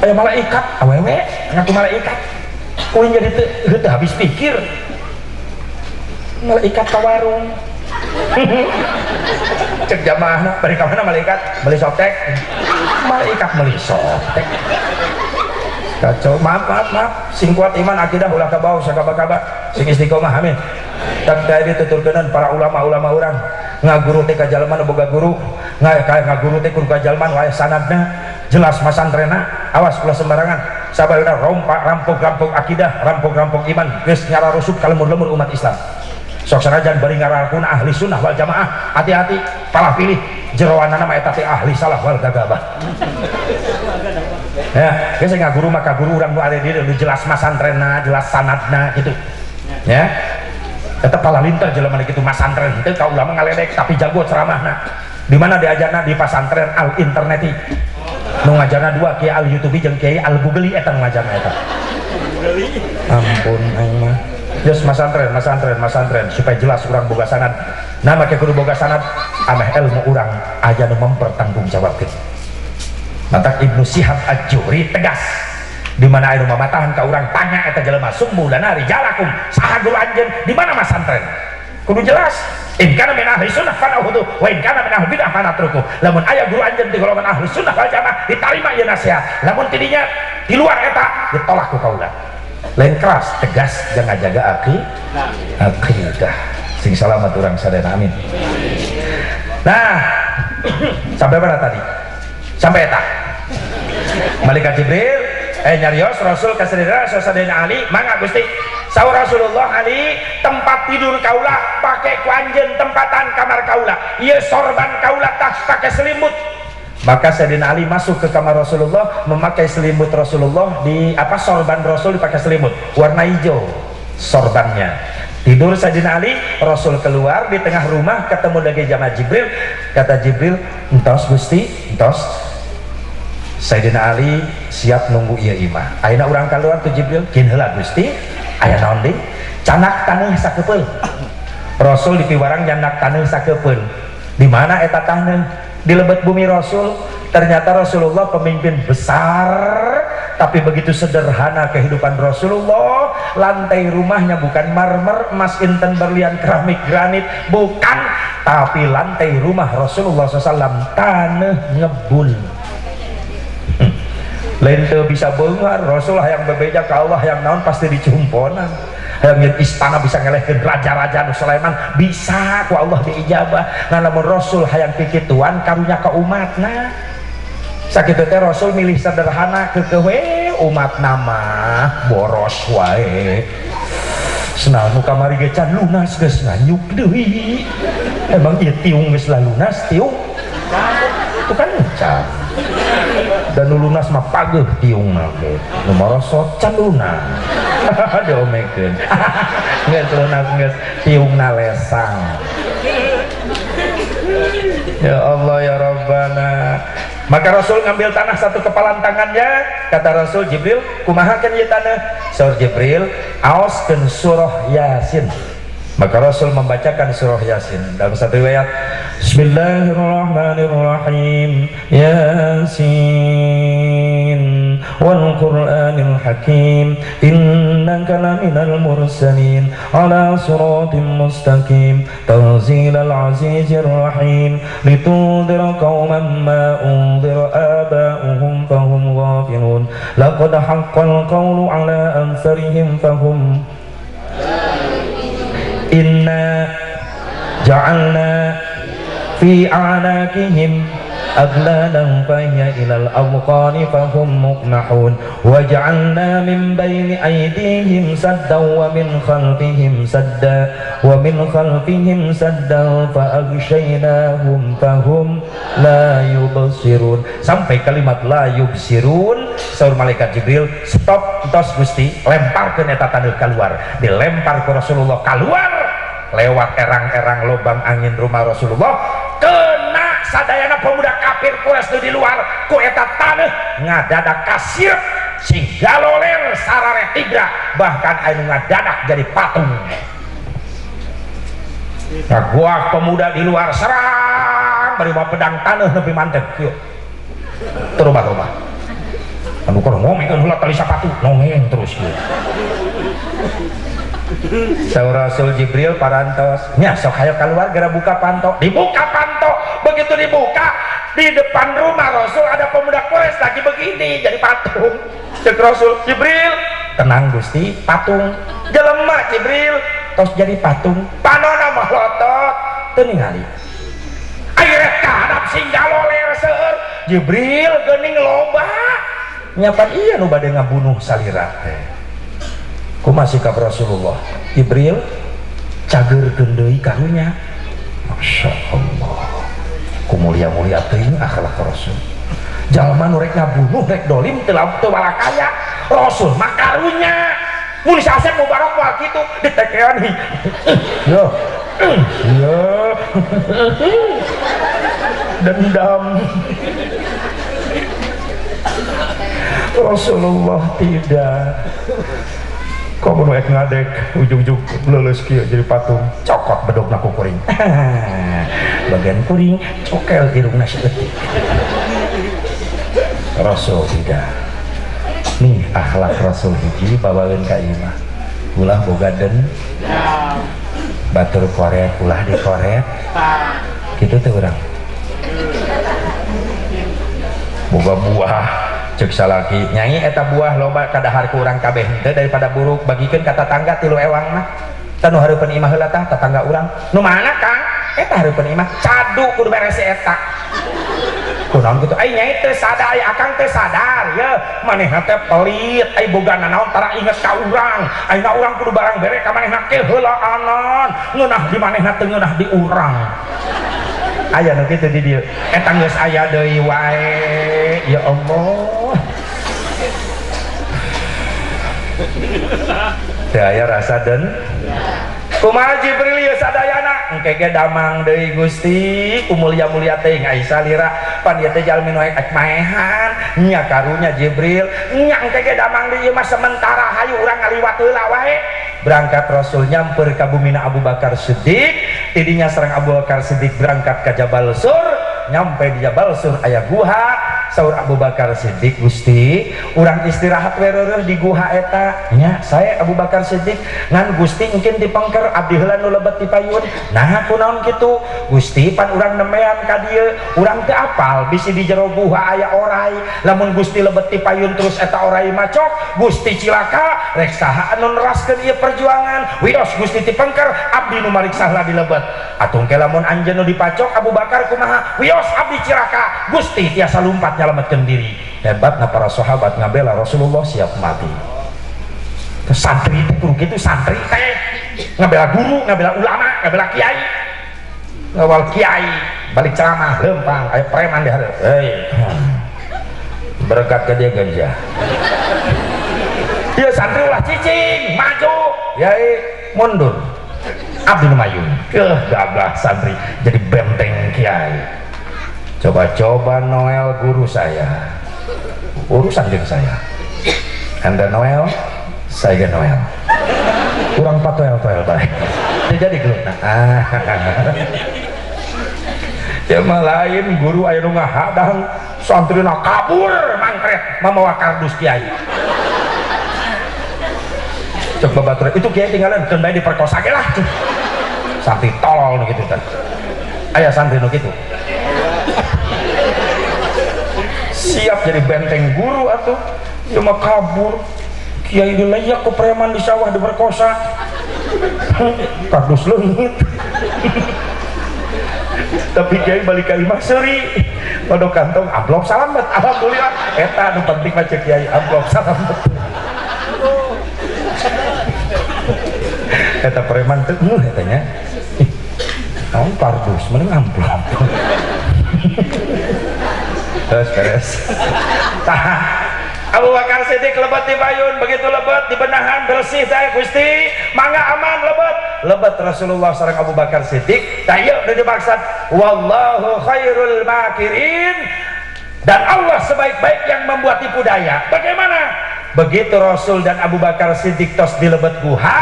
Aya malaikat awewe ngaku malaikat, kuring jadi teu habis pikir malaikat ka warung. Cek jamaahna, bari ka mana malaikat? Beli Softex. Malaikat beli Softex, kacau. Maaf, maaf, maaf. Sing kuat iman akidah, ulah kabawa sakaba-kaba, sing istiqomah, amin. Tak tadi tuturkeun para ulama-ulama urang, ngaguru teh ka jalma nu boga guru, ngaguru teh kudu ka jalma nu aya sanadna jelas, masantrena. Awas, ulah sembarangan. Sabayuna rompak, rampok-rampok akidah, rampok-rampok iman geus nyararusuk ka lemur-lemur umat Islam. Sok sanajan bari ngarakuna ahli sunnah wal jamaah, hati-hati, palah pilih, jeroanana mah eta teh ahli salah wal gagabah. Ya, geus ngaguru maka guru urang nu aya di nu jelas masantrenna, jelas sanadna gitu ya. Tetep palah linter jelema kitu, masantren teu ka ulama ngaledek tapi jago ceramahna. Di mana diajarna? Di pasantren al interneti, nu ngajarna dua, kiai al youtube jeung kiai al google. Eta nu ngajarna eta, ampun aing mah. Geus masantren, masantren, masantren, supaya jelas urang boga sanad. Nah, make kudu boga sanad ameh ilmu urang aya nu mempertanggungjawabkeun. Matak Ibnu Sihab Az-Zuhri tegas, di mana aya nu mamatahan ka urang, tanya eta jelema, "Summu lana rijalakum, saha guru anjeun, di mana masantren?" Kudu jelas. In kana min ahli sunnah fana'khudhu wa in kana min ahli bidah fanatruku. Lamun aya guru anjeun di golongan ahli sunnah wal jamaah, ditarima ieu nasihat. Lamun tidinya di luar eta, ditolak ku kaula. Lain keras, tegas, jangan jaga akidah. Sing selamat urang sadayana, amin. Nah, sampai mana tadi? Sampai eta malaikat Jibril nyarios Rasul ka Sayyidina Ali, "Mangga Gusti." Saur Rasulullah, "Ali, tempat tidur kaula pake ku anjeun, tempatan kamar kaula, ieu sorban kaula, tah pake selimut." Maka Sayyidina Ali masuk ke kamar Rasulullah memakai selimut Rasulullah, di apa, sorban Rasul dipakai selimut warna hijau sorbannya. Tidur Sayyidina Ali, Rasul keluar di tengah rumah, ketemu lagi jamaah Jibril. Kata Jibril, "Entos Gusti, entos." Sayyidina Ali siap nunggu ieu imah. "Ayeuna urang keluar tuh, Jibril." "Kin heula, Gusti." "Aya naon deui?" "Candak taneuh sakepeul." Rasul dipiwarang nyandak taneuh sakepeul. Di mana eta taneuh? Di lebet bumi Rasul. Ternyata Rasulullah pemimpin besar tapi begitu sederhana kehidupan Rasulullah. Lantai rumahnya bukan marmer, emas, intan, berlian, keramik, granit, bukan, tapi lantai rumah Rasulullah SAW tanah ngebul. Lain teu bisa beunghar Rasul, yang bebeja ke Allah yang naon pasti dicumponan. Hayang istana bisa ngelehkeun raja-raja nu Sulaiman, bisa ku Allah diijabah. Ngan lamun Rasul hayang kikituan, karunya ka umatna. Sakitu teh Rasul milih sederhana, keukeuh we umat mah boros wae. Senal nu kamari ge can lunas geus nganyuk deui. Emang ieu tiung geus lunas tiung itu kan can dan nu lunas mah pageuh tiung mah ge nu marosot can lunas diomekeun. Geus lunas, geus tiungna lesang. Ya Allah ya Rabbana. Maka Rasul ngambil tanah satu kepalan tangannya. Kata Rasul, "Jibril, kumaha kan ieu tanah?" Saur Jibril, "Aoskeun surah Yasin." Maka Rasul membacakan surah Yasin. Dalam satu riwayat, Bismillahirrahmanirrahim, Yasin wal Qur'anil Hakim, innaka laminal mursalin ala siratim mustaqim, tanzilal azizir rahim, litundhira qauman ma undhira aba'uhum fahum ghafilun, laqad haqqal qawlu ala aktsarihim fahum inna ja'alna fi a'naqihim aglalan fahiya ilal adqani fahum muqmahun, wa ja'alna min baini aydihim saddan wa min khalfihim sadda wa min khalfihim saddan fa aghshaynahum fahum la yubsirun. Sampai kalimat la yubsirun, saur malaikat Jibril, "Stop, entos Gusti." Lemparkeun eta taneuh keluar. Dilempar ke Rasulullah, keluar lewat erang-erang lubang angin rumah Rasulullah, kena sadayana pemuda kafir Quraisy di luar. Ku eta taneuh ngadadak kasir sing galoler sarare tigra, bahkan anu ngadadak jadi patung. Nah, gua pemuda di luar serang bari bawa pedang, taneuh lebih mantep yuk terubah-rubah. Anu keur ngomongkeun heula tali sapatu nongeng terus kieu. Saur Rasul Jibril parantos nya sok hayo keluar gara buka panto. Dibuka panto, begitu dibuka di depan rumah Rasul ada pemuda Quraisy lagi begini jadi patung. Cek Rasul, Jibril tenang Gusti, patung jelema Jibril tos jadi patung, panona mah lotot teu ningali. Akhirnya kahadap sing galoler seueur Jibril geuning loba nyapan iya nu bade ngabunuh salira teh. Kumaha sikap Rasulullah? Jibril cageurkeun deui karunya. Masya Allah, kumulia-mulia teuing akhlak Rasul. Jalma nu rek ngabunuh rek dolim teu teu walakaya, Rasul mah karunya. Mun si Asep Mubarok moal kitu ditekean yo yo dendam. Rasulullah tidak. Kok mun rek ngadek ujung-ujung leuleus kieu jadi patung, cokot bedogna ku kuring. Bagian kuring cokel irungna saeutik. Rasul tidak. Nih akhlak Rasul hiji bawaeun ka imah. Ulah boga dendam. Batur koret ulah dikoret. Kitu teh urang. Boga buah cek salaki nyanyi eta buah loba kadahar ku urang kabeh henteu daripada buruk bagikeun ka tatangga 3 ewang mah. Tah nu hareupeun imah heula tah tatangga urang. Nu mana Kang? Eta hareupeun imah cadu kudu beres eta. Kunaon kitu? Ai nyai teu sadar, ai akang teu sadar ye. Manehna teh pelit, ai boga nanaon tara inget ka urang. Ayeuna urang kudu barang bere ka manehna ke heulaanan. Ngeunah di manehna teu ngeunah di urang. Aya nu kitu di dieu. Eta geus aya deui wae. Ya Allah. Teu aya rasa den. Kumaha Jibril ieu sadayana? Engke ge damang deui Gusti, kumulia-mulia teuing ai salira pan ieu teh jalmi nu ek maehan, nya karunya Jibril, nya engke ge damang deui ieu mah sementara hayu urang ngaliwat heula wae. Berangkat Rasul nyamper ka bumina Abu Bakar Siddiq, tidinya sareng Abu Bakar Siddiq berangkat ka Jabal Sur, nyampe di Jabal Sur aya guha, saur Abu Bakar Siddiq, Gusti, urang istirahat we reureuh di guha eta. Nya, saya Abu Bakar Siddiq ngan Gusti mungkin dipengker abdi heula nu lebet di payun. Nah, kunaon kitu? Gusti pan urang nemean ka dieu, urang teu apal bisi di jero guha aya orai. Lamun Gusti lebet di payun terus eta orai macok, Gusti cilaka, rek saha anu neraskeun ieu perjuangan? Wios Gusti dipengker, abdi nu mariksa heula di lebet. Atuh engke lamun anjeun nu dipacok Abu Bakar kumaha? Wios abdi cilaka, Gusti tiasa lumpat nyelametkeun diri. Hebatna para sahabat ngabela Rasulullah siap mati. Santri teh kudu kitu, santri teh ngabela guru, ngabela ulama, ngabela kiai. Ngawal kiai balik ceramah lempang aya preman di hareup. Hei. Berkat ke dia gajah. Dia santri ulah cicing, maju, yai mundur. Abdi nu mayun. Keuh gagah santri jadi benteng kiai. Coba-coba Noel guru saya, urusan jeung saya. Anda Noel, saya Noel. Kurang patoel-toel baik. Dia jadi gelut. Ah. Ya mah lain guru aya nu ngahadang santrina kabur mangkret mamawa kardus kiai. Cek babatur itu kiai tinggalan keun bae diperkosa ge lah. Santri tolol nu kitu teh. Aya santri nu kitu. Siap jadi benteng guru atuh. Ieu mah kabur. Kiai dileyak ku preman di sawah diperkosa. Kardus leungit. Tapi kiai balik ka imah seuri. Kodok kantong amplop salamet. Alhamdulillah eta nu penting mah cek kiai amplop salamet. Eta preman teh eueuh eta nya. Ih, naon kardus mending amplop. Terus beres. Tah Abu Bakar Siddiq lebet di payun, begitu lebet di benahan bersih teh Gusti, mangga aman lebet. Lebet Rasulullah sareng Abu Bakar Siddiq. Tah ieu nu dimaksud wallahu khairul makirin, dan Allah sebaik-baik yang membuat tipu daya. Bagaimana? Begitu Rasul dan Abu Bakar Siddiq tos di lebet guha,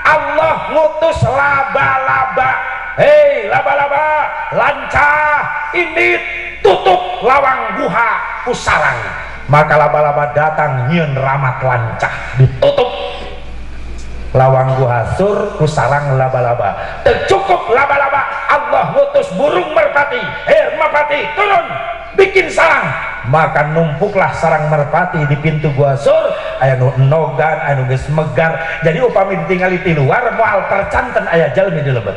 Allah ngutus laba-laba. Hei laba-laba, lancah, indit, tutup lawang guha ku sarang. Maka laba-laba datang nyieun ramat lancah, ditutup lawang Guha Sur ku sarang laba-laba. Teu cukup laba-laba, Allah ngutus burung merpati, merpati turun bikin sarang. Maka numpuklah sarang merpati di pintu Gua Sur, aya nu enogan, aya nu geus megar. Jadi upami ditingali ti luar moal percanten aya jalmi di lebet.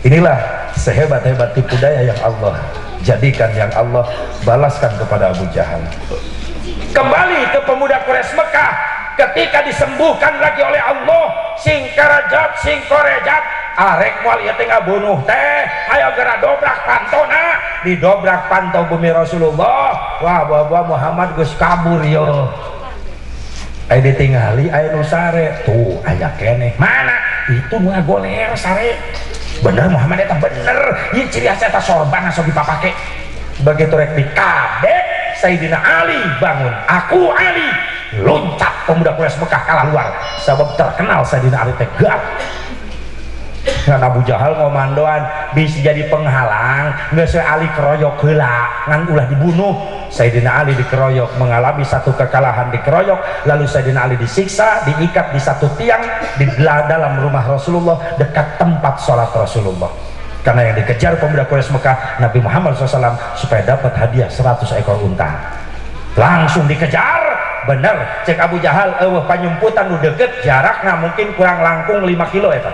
Inilah sehebat-hebat tipu daya yang Allah jadikan, yang Allah balaskan kepada Abu Jahal. Kembali ke pemuda Quraisy Mekah, ketika disembuhkan lagi oleh Allah, sing karajat sing korejat, arek moal ieu teh ngabunuh teh, ayo geura dobrak pantona. Didobrak panto bumi Rasulullah. Wah, buah-buah Muhammad geus kabur yo. Aya ditingali aya nu sare tuh, aya keneh. Mana itu nu ngagoler sare? Bener Muhammad eta, bener ieu ciri khas eta sorban sok dipapake. Begitu rek dikabek, Sayyidina Ali bangun, "Aku Ali!" Loncat pemuda Quraisy Mekah kalah luar, sebab terkenal Sayyidina Ali tegak. Ngan Abu Jahal ngomandoan bisa jadi penghalang, geus Ali keroyok heula, ngan ulah dibunuh. Sayyidina Ali dikeroyok, mengalami satu kekalahan, dikeroyok, lalu Sayyidina Ali disiksa, diikat di satu tiang di dalam rumah Rasulullah, dekat tempat sholat Rasulullah, karena yang dikejar pemuda Quraisy Mekah Nabi Muhammad SAW supaya dapat hadiah 100 ekor unta. Langsung dikejar bener cek Abu Jahal, eueuh panyumputan nu deket, jaraknya mungkin kurang langkung 5 kilo eta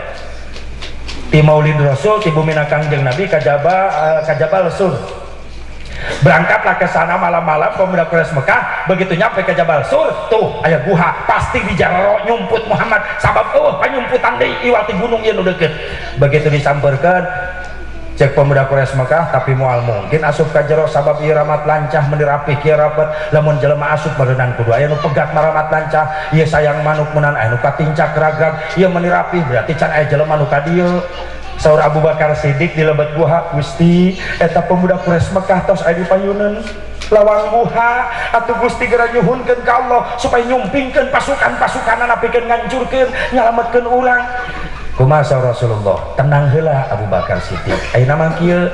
ti Maulid Rasul, ti bumina Kangjeng Nabi ka Jabal Sur. Berangkatlah ke sana malam-malam pemuda Quraisy Mekah. Begitu nyampe ke Jabal Sur, tuh aya guha, pasti di jero nyumput Muhammad, sabab eueuh panyumputan deui iwal ti gunung ieu nu deket. Begitu disamperkeun, cek pemuda Quraisy Mekah, tapi moal mungkin asup ka jero, sabab ieu ramat lancah, meuni rapih kieu rapet, lamun jelema asup meureunan kudu aya nu pegat maramat lancah. Ieu sayang manuk meunang aya nu katincak ragrag, ieu meuni rapih, berarti can aya jelema nu ka dieu. Saur Abu Bakar Siddiq di lebet guha, "Gusti, eta pemuda Quraisy Mekah tos aya di payuneun lawang guha. Atuh Gusti geura nyuhunkeun ka Allah supaya nyumpingkeun pasukan-pasukanna pikeun ngancurkeun, nyalametkeun urang." Kumaha saur Rasulullah? "Tenang heula, Abu Bakar Siddiq. Ayeuna mah kieu,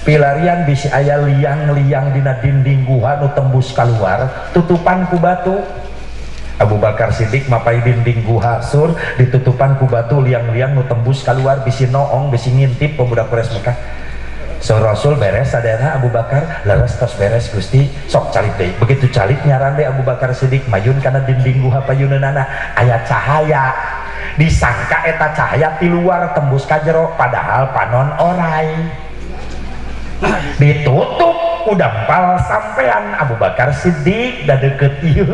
pilarian bisi aya liang-liang dina dinding guha nu tembus keluar, tutupan ku batu." Abu Bakar Siddiq mapai dinding guha Sur, ditutupan ku batu, liang-liang nu tembus keluar, bisi noong, bisi ngintip pemuda Quraisy Mekah. So Rasul, "Beres sadayana, Abu Bakar?" "Leres, tos beres, Gusti." "Sok calik deui." Begitu calik, nyarande Abu Bakar Siddiq mayun kana dinding guha payuneunana, aya cahaya. Disangka eta cahaya ti luar tembus ka jero, padahal panon orai. Ditutup udah sampean Abu Bakar Siddiq, da deket ieu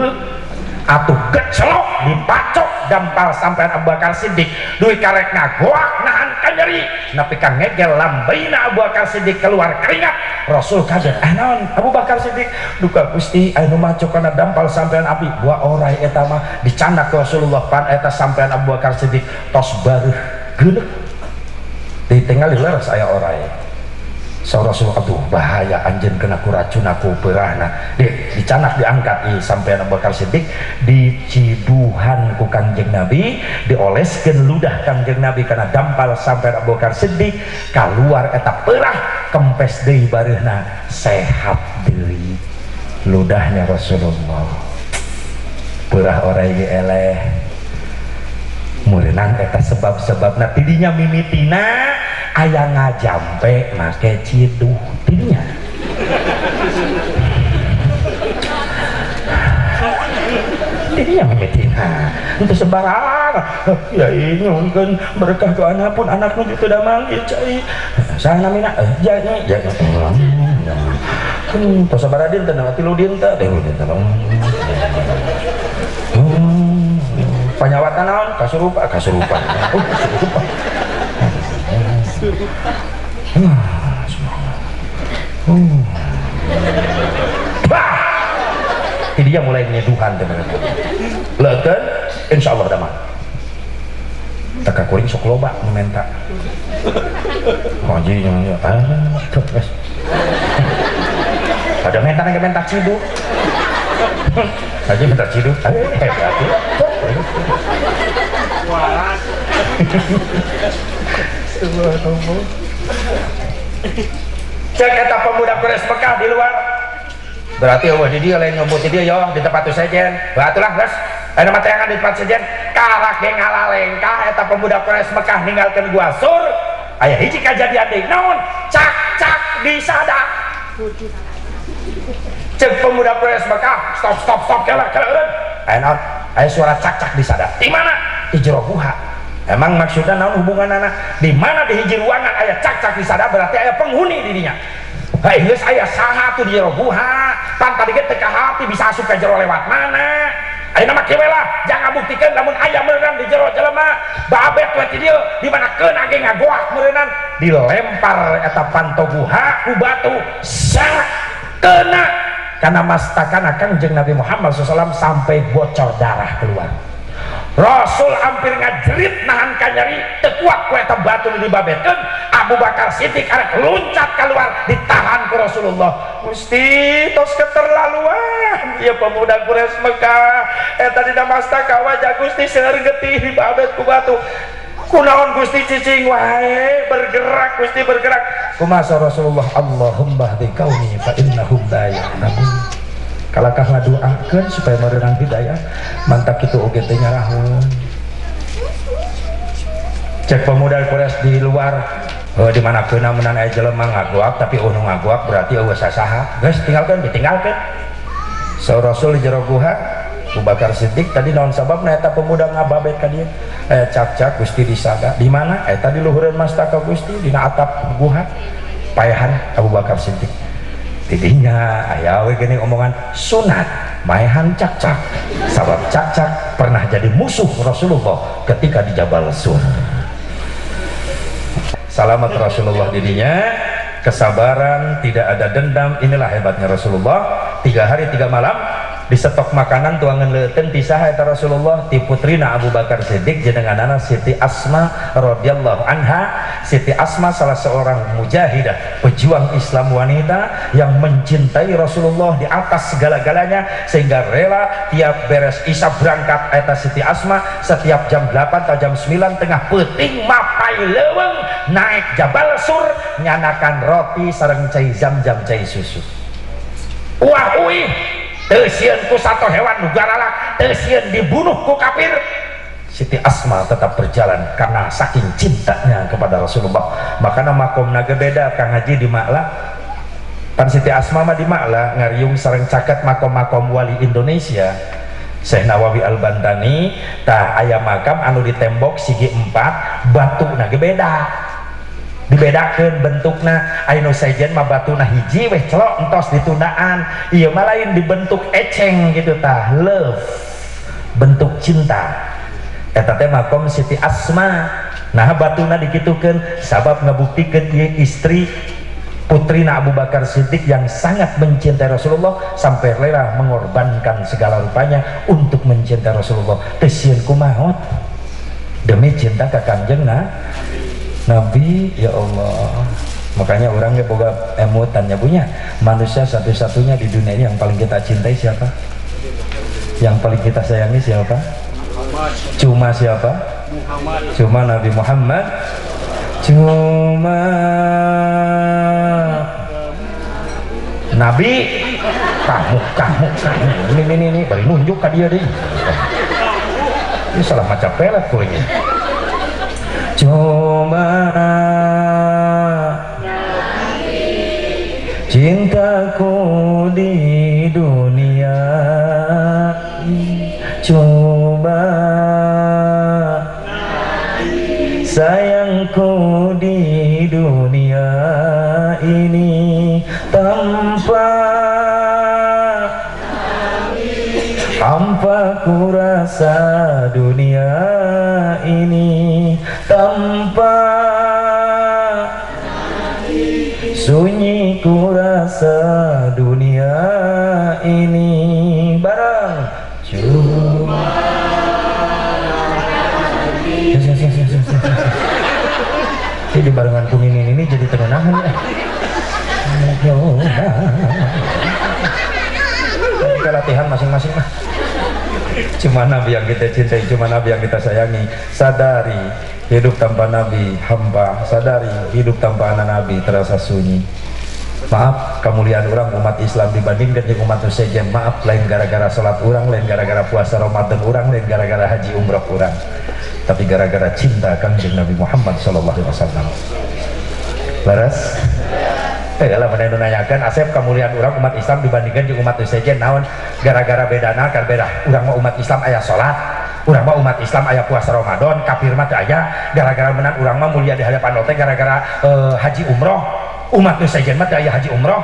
atuh, gecelok dipacok dampal sampean Abu Bakar Siddiq. Duit karek ngagoak nahan kanyeri, nepi ka ngegel lambeina Abu Bakar Siddiq, keluar keringat. Rasul kaget, "Ah, naon, Abu Bakar Siddiq?" "Duka Gusti, anu macok kana dampal sampean abdi, buah orai eta mah." Dicandak Rasulullah pan eta sampean Abu Bakar Siddiq tos bareuh geuneuk, ditinggali leres aya orai. Saur Rasulullah, "Aduh, bahaya, anjeun kena ku racun aku peurahna." Di dicanak, diangkat i sampean Abu Bakar Siddiq, diciduhan ku Kangjeng Nabi, dioleskeun ludah Kangjeng Nabi kana dampal sampean Abu Bakar Siddiq, keluar eta peurah, kempes deui bareuhna, sehat deui. Ludahnya Rasulullah, peurah orai ge eleh meureunan. Eta sebab-sebabna tidinya mimitina aya ngajampe make ciduh tidinya. Tidinya mimitina untuk sembarang ya, ini nyuhunkeun berkah doana pun anak nu teu manggil cai saha namina, janya janya tos sabaraha dinten, 3 dinten, 3 dinten. Panyawatan naon? Kasurupan, kasurupan, oh, kasurupan. Bah! Jadi dia mulai menyeduhan teman-teman. Leukeun, insya Allah damai. Teka kuring sok loba nu menta. Haji nya, ah, geus. Ada menta nggak, menta ciduh. Haji minta ciduh. Eh, hebat ya. Subhanallah. Cek eta pemuda Quraisy Mekah di luar. Berarti euweuh di dieu, lain nyumput di dieu yo, di tempat sejen. Batulah geus. Aya mah teangan di tempat sejen. Karak ge ngalalengkah eta pemuda Quraisy Mekah ninggalkeun Gua Sur. Aya hiji kajadian deui, naon? Cak-cak disada. Cek pemuda Quraisy Mekah, "Stop, stop, stop, kela kela eureun. Aya naon? Aya suara cak-cak disada." Di mana? Di jero guha. Emang maksudnya naon hubunganana? Di mana di hiji ruangan aya cak-cak disada, berarti aya penghuni di dinya. Hei, geus aya saha tuh di jero guha? Pan tadi ge teu hati bisa asup ka jero lewat mana? Ayeuna mah kieu lah, jangan buktikeun lamun aya meureunan di jero jelema. Babet we ti dieu, di mana keun ge ngagoak meureunan. Dilempar eta panto guha ku batu, sak kena karena mastakana Kangjeng Nabi Muhammad SAW sampai bocor darah keluar. Rasul hampir ngajerit nahan kanyeri, teu kuat ku eta batu nu dibabetkeun. Abu Bakar Siddiq arek loncat keluar, ditahan ku Rasulullah. "Gusti, tos keterlaluan ieu pemuda Quraisy Mekah eta dina mastaka wajah Gusti seueur getih dibabet ku batu. Kunaon Gusti cicing wae? Bergerak, Gusti, bergerak." Kumaha Rasulullah? "Allahumma hdi qaumi fa innahum la ya'lamun." Kalakah ngaduakeun supaya merenang hidayah. Mantak kitu oge teh nyarahun. Cek pemuda Quraisy di luar, "Oh, di mana keuna meunang aya jelema ngagoak, tapi unu ngagoak berarti euweuh sasaha. Geus, tinggalkeun." Ditinggalkeun. So Rasul di jero guha. Abu Bakar Siddiq tadi, naon sababna eta pemuda ngababet ka dieu? "Aya cak-cak, Gusti, disada." "Di mana?" "Eta di luhureun mastaka, Gusti, dina atap guha." Paehan Abu Bakar Siddiq tidinya. Aya we geuning omongan sunat maehan cak-cak, sabab cak-cak pernah jadi musuh Rasulullah ketika di Jabal Sur. Salamat Rasulullah dirinya, kesabaran, tidak ada dendam. Inilah hebatnya Rasulullah. 3 hari 3 malam di stok makanan tuangan leuteung ti saha eta Rasulullah? Ti putrina Abu Bakar Siddiq, jenenganana Siti Asma radhiyallahu anha. Siti Asma salah seorang mujahidah, pejuang Islam wanita yang mencintai Rasulullah di atas segala-galanya, sehingga rela tiap beres isya berangkat eta Siti Asma setiap jam 8 atau jam 9 tengah peuting mapay leuweung naik Jabal Sur, nyanakan roti sareng cai zam-zam, cai susu. Wah, uih, teu sieun ku sato hewan nu garalak, teu sieun dibunuh ku kafir, Siti Asma tetap berjalan karena saking cintanya kepada Rasulullah. Makanya makomna ge beda, Kang Haji, di Ma'la. Pan Siti Asma mah di Ma'la ngariung sareng caket makom-makom wali Indonesia, Syekh Nawawi Al-Bantani. Tah, aya makam anu di tembok sigi empat, batuna ge beda, dibedakan bentukna. Aya nu sejen mah batuna hiji weh, celok, entos ditundaan. Ieu mah lain, dibentuk eceng gitu. Tah, love, bentuk cinta. Eta teh makom Siti Asma. Nah, batuna dikitukeun sabab ngabuktikeun ieu istri putrina Abu Bakar Siddiq yang sangat mencintai Rasulullah sampai rela mengorbankan segala rupanya untuk mencintai Rasulullah, teu sieun ku maot demi cinta ke Kanjeng nah Nabi. Ya Allah, makanya orangnya boga emutannya punya manusia satu-satunya di dunia ini yang paling kita cintai siapa? Yang paling kita sayangi siapa? Cuma siapa? Cuma Nabi Muhammad. Cuma Nabi kamu, kamu, kamu ini bari nunjuk ke dia deh. Ini salah maca pelet kulitnya. Cuma cintaku di dunia, coba sayangku di dunia ini, tanpa hampa ku rasa dunia ini, tanpa sunyi ku rasa dunia ini. Bareng cuma. Ini barengan kuning ini jadi tengenahan ya. Kita latihan masing-masing lah. Cuma Nabi yang kita cintai, cuma Nabi yang kita sayangi. Sadari hidup tanpa Nabi hampa, sadari hidup tanpa anak Nabi terasa sunyi. Maaf, kemuliaan urang umat Islam dibandingkan dengan umat sejen, maaf, lain gara-gara sholat urang, lain gara-gara puasa Ramadan urang, lain gara-gara haji umroh urang, tapi gara-gara cinta Kangjeng Nabi Muhammad sallallahu alaihi wasallam. Leres? Lah mana nu nanyakeun, "Asep, kemuliaan urang umat Islam dibandingkan jeung umat sejen naon?" Gara-gara bedana kan beda. Urang mah umat Islam aya salat, urang mah umat Islam aya puasa Ramadan, kafir mah teu aya. Gara-gara menang urang mah mulia di hadapan Allah teh gara-gara haji umroh, umat nu sejen mah teu aya haji umroh.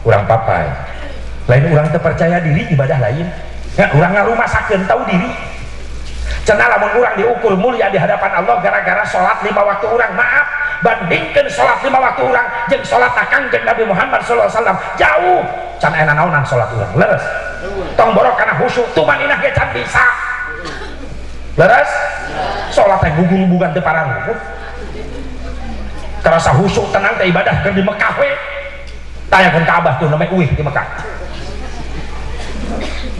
Urang papai. Lain urang teu percaya diri ibadah lain. Ya, urang ngarumasakeun tahu diri. Cenah lamun urang diukur mulia di hadapan Allah gara-gara sholat 5 waktu urang, maaf, bandingkan sholat 5 waktu urang jeung sholat Kangjeng Nabi Muhammad SAW jauh. Can aya naonan sholat urang, leres? Tong borok kana khusyuk, tumaninah ge can bisa, leres? Sholat teh gugulubugan teu pararuguh, terasa khusyuk tenang teh ibadah keur di Mekah we. Tayakeun Ka'bah tuh namanya uih di Mekah.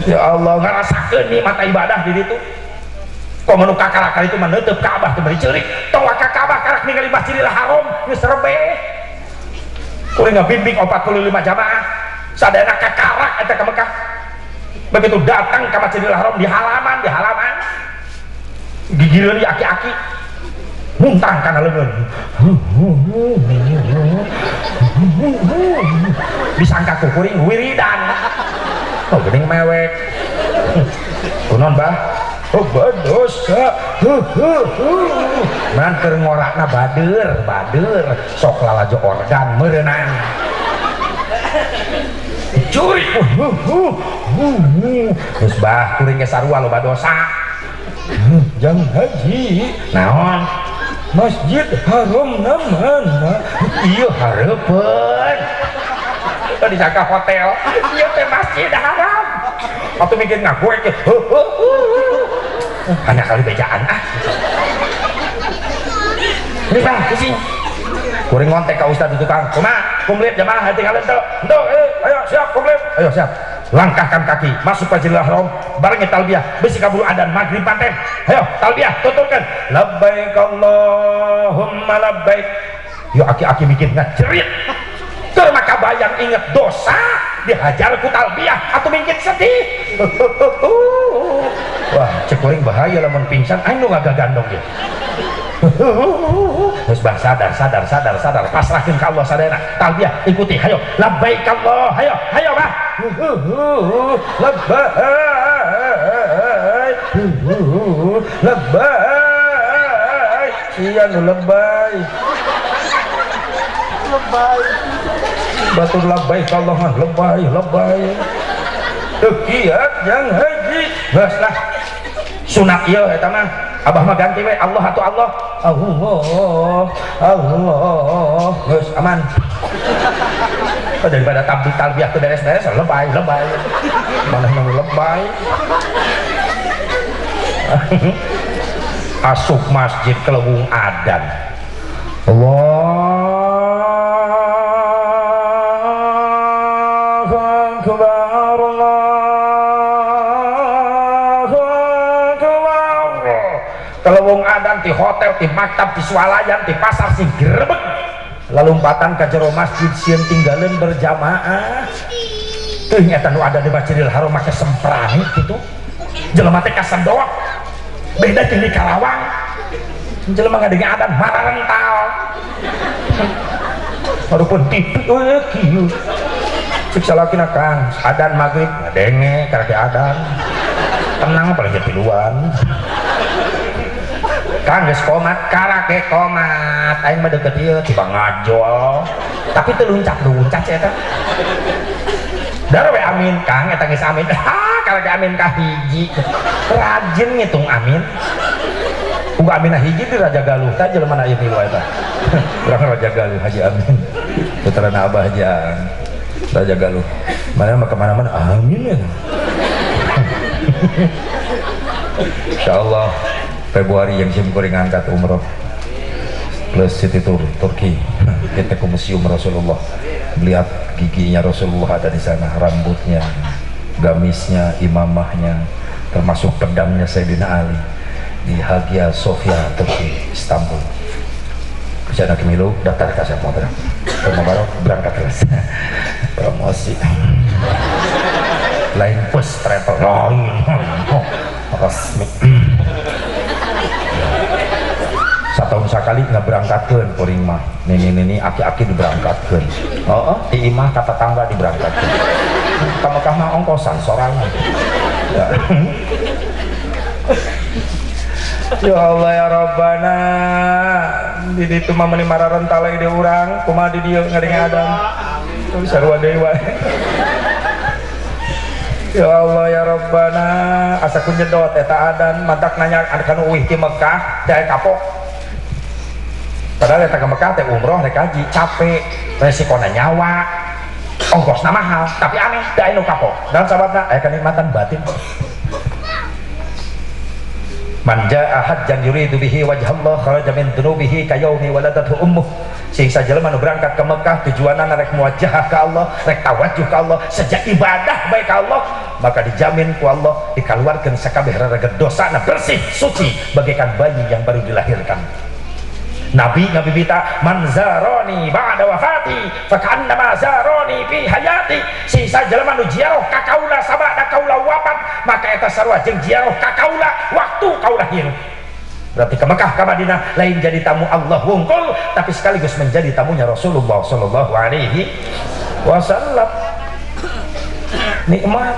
Ya Allah, ngarasakeun nikmat ibadah di ditu. Kok menu kakara itu menutup Ka'bah teh bari ceurik, tong waka Ka'bah karak ningali Masjidil Haram geus rebeh. Kuring ngabimbing 45 jamaah sadayana kakarak eta ka Mekah. Begitu datang ke Masjidil Haram di halaman gigireun aki-aki muntang kana leungeun, disangka ku kuring wiridan. Oh, geuning mewek kunon, bah? Oh, dosa man keur ngorakna bader bader, sok lalajo organ meureunan curi. Geus bah, kuring ge sarua loba dosa. Jang haji naon? Masjid Haram na mana? Iya, hareupeun disangka hotel, iya teh Masjid Haram. Waktu mikir ngaku hanya kali bejaan ah. Ini bang sini kuring ngontek ka ustad itu, "Kang, kumaha komplit jamaah tinggal ente ente ayo siap komplit, ayo siap." Langkahkan kaki masuk Masjidil Haram bareng talbiyah, bisi kaburu adan maghrib paten. Ayo talbiyah, tuturkan labbaik Allahumma labbaik. Yuk, aki-aki bikin ngacerit keur maka bayang inget dosa dihajar ku talbiyah atau mungkin sedih. Wah, cek kuring bahaya lamun pingsan, aing nu ngagagandong ge. Terus bah, sadar sadar sadar sadar, pasrahkeun ka Allah sadayana, talbiyah ikuti, hayo labbaik Allah, hayo hayo bah, labbaik labbaik, sia nu lebay lebay, batur labbaik Allah mah lebay lebay teu kiat yang haji. Geus lah, sunat ieu eta mah. Abah mah ganti we Allah atau Allah Allah Allah, geus aman. Oh, daripada tabdi talbiyah tuh beres-beres lebay lebay, mana nu lebay. Asup masjid kelewung adan, Allahu Akbar, Allahu Akbar. Kelewung adan di hotel, di maktab, di swalayan, di pasar sing grebek lalumpatan ka jero masjid, sieun tinggalin berjamaah. Teuing eta nu ada di Masjidil Haram make semprani gitu, jelema teh kasedot. Beda jeung di Karawang, jelema ngadenge adan mararental walaupun tipi euy kieu. Cek salakina, "Kang, adan maghrib." Ngadenge karek adan tenang, paling jadi tiluan. "Kang, geus komat." Karake komat, aing mah deket ieu tiba ngajol, tapi teu luncat-luncat sia eta. Dar we amin, Kang, eta geus amin. Ha, karake amin ka hiji, rajin ngitung amin. Uga amin hiji di Raja Galuh tah jelema na ieu milu eta. Urang Raja Galuh, Haji Amin, putrana Abah Haji Aang, Raja Galuh. Mana mah kemana-mana amin ya. Insyaallah Februari yang sim kuring angkat umroh plus city tour Turki. Kita ke Museum Rasulullah, melihat giginya Rasulullah ada di sana, rambutnya, gamisnya, imamahnya, termasuk pedangnya Sayyidina Ali di Hagia Sophia, Turki, Istanbul. Bisa nak milu daftar ke saya mau. Mubarok berangkat terus promosi lain bus travel lain resmi. Setahun sekali nggak berangkatkan kuring mah nini-nini aki-aki diberangkatkan. Oh, di imah kata tangga diberangkatkan ke Mekah mah ongkosan sorangan ya. Ya Allah ya Rabbana, di ditu mah meuni mararentale di urang kumaha di dieu ngadenge adan sarua deui wae. Ya Allah ya Rabbana, asa ku nyedot eta adan mantak nanya kanu uih ti Mekah teh kapok. Padahal eta ke Mekah teh umroh rek haji, capek, resikona nyawa, ongkosna mahal, tapi aneh teu aya nu kapok. Dan sababna aya kenikmatan batin. Man jaa hajjan yuridu bihi wajhallah kharaja min dzunubihi kayaumi waladathu ummuh. Sing sajelema nu berangkat ke Mekah tujuanna rek muwajjahah ka Allah, rek tawajjuh ka Allah, sejak ibadah baik ka Allah, maka dijamin ku Allah dikaluarkeun sakabeh raraga dosana bersih suci bagaikan bayi yang baru dilahirkan. Nabi ngabibita man zaroni ba'da wafati fakannama zaroni fi hayati. Sing sajelema nu ziarah ka kaula sabada kaula wafat, maka eta sarua jeung ziarah ka kaula waktu kaula hirup. Berarti ke Mekah ke Madinah lain jadi tamu Allah wungkul, tapi sekaligus menjadi tamunya Rasulullah Shallallahu Alaihi Wasallam. Nikmat.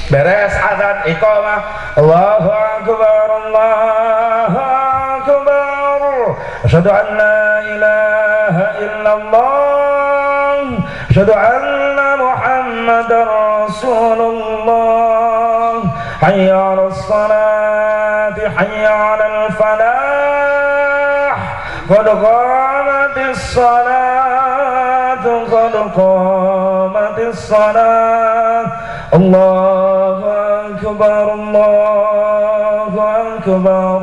Beres adzan iqamah, Allahu akbar, Allahu akbar, asyhadu an la ilaha illallah, asyhadu anna Muhammadar Rasulullah, hayya 'alas salati, hayya 'alal falah, qad qamatis salatu, qad qamatis salat, Allahu akbar, Allahu akbar,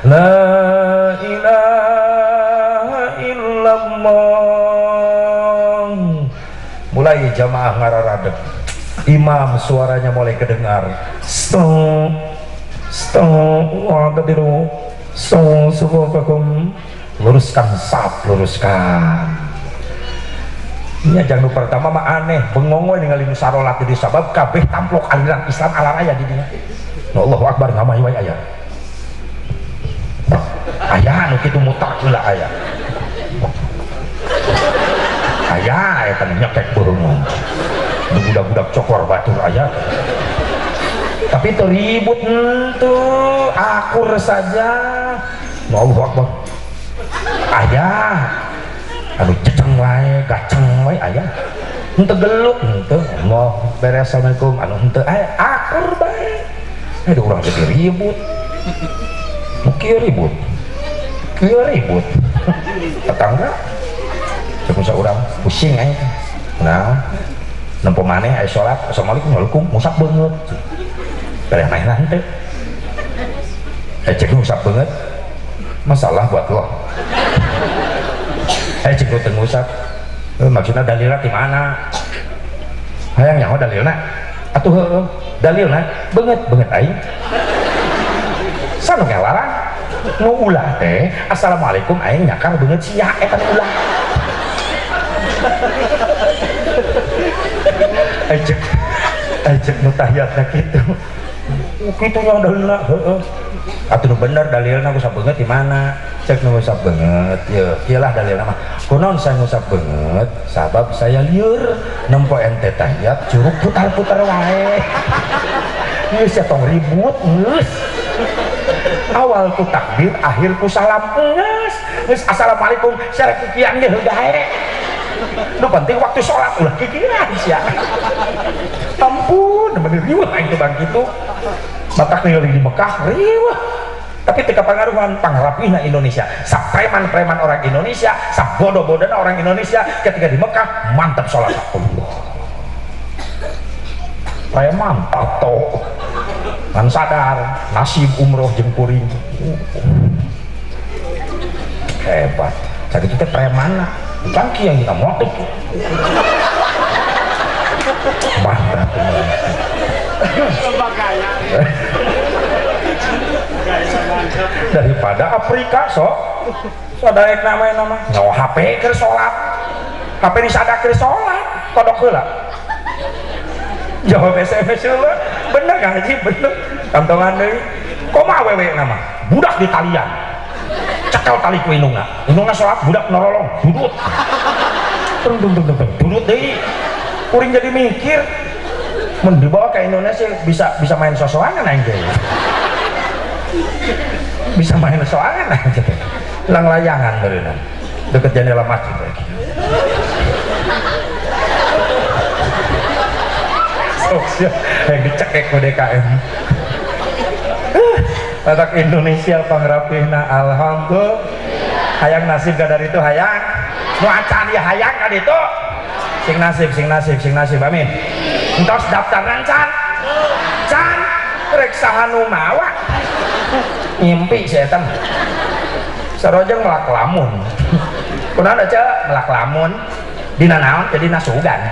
la ilaha illallah. Mulai jamaah ngararadeg, imam suaranya mulai kedengar. Stop, stop, wa'tadilu, stop, sufufakum. Luruskan saf, luruskan. Ini jangan pertama mah aneh, bengong we ningali nu sarolat di sabab kabeh tamplok aliran Islam ala raya di dinya. Allahu akbar ngamai wae aya. Aya nu kitu mutak heula aya. Aya eta nyekek beureum. Nu budak-budak cokor batur aya. Tapi teu ribut henteu, akur saja. Allahu akbar. Aya anu ceceng wae, gaceng wae aya. Henteu gelut henteu. Allah beres assalamualaikum anu henteu aya akur bae. Aduh urang jadi ribut. Nu kieu ribut. Kieu ribut. Tetangga cek urang pusing aing. Nah, nempo maneh aya salat, assalamualaikum, waalaikum, ngusap beungeut. Bere manehna henteu. Eh cek ngusap beungeut. Masalah buat lo. Eh cek nu teu ngusap. Maksudna dalilna di mana? Hayang nyaho dalilna? Atuh heueuh, dalilna beungeut beungeut aing. Sanu ngalarang. Nu ulah teh assalamualaikum aing nyakar beungeut sia eta nu ulah. Ejek ejek nu tahiyatna kitu. Kitu nya dalilna heueuh. Atuh nu bener dalilna ngusap beungeut di mana? Cek nu ngusap beungeut, ye, kieu lah dalilna mah. Kunaon saya ngusap beungeut? Sabab saya lieur nempo ente tahiyat curug putar-putar wae. Geus ya tong ribut geus. Awal ku takbir, akhir ku salam geus. Geus assalamualaikum sareng kikian ge gae. Nu penting waktu sholat ulah kikiran sia. Ampun, bener riweuh aing teh bang kitu. Matak ningali di Mekah riweuh. Tapi teu kapangaruhan pangrapihna Indonesia. Sapreman-preman orang Indonesia, sabodo-bodona orang Indonesia ketika di Mekah mantap sholat. Allah. Preman tato. Kan sadar nasib umroh jeung kuring. Hebat. Sakitu teh preman. Cangki yang kita motif. Mantap. Daripada Afrika sok sadaek nama-nama nyawa HP keur salat, HP disadak keur salat, kodok heula. Jawab SMS heula. Bener Kang Haji, bener. Kantongan deui. Kumaha awewe nama? Budak di talian. Cekel tali ku indungna. Indungna salat, budak norolong, dudut. Tung tung tung tung, dudut deui. Kuring jadi mikir, mun dibawa ke Indonesia bisa bisa main sosokan aing teh. Bisa main soangan aing teh. Lang layangan beureunan. Deket jendela masjid lagi. Sok sia yang dicekek ku DKM. Letak Indonesia pangrapihna alhamdulillah. Hayang nasib ka dari itu hayang. Nu acan ya hayang ka ditu. Sing nasib, sing nasib, sing nasib, amin. Entos daftar can. Can rek saha nu mawa. Ngimpi si eta mah. Sarojeng melak lamun. Kunaon aja melak lamun. Dina naon jadi nasugan.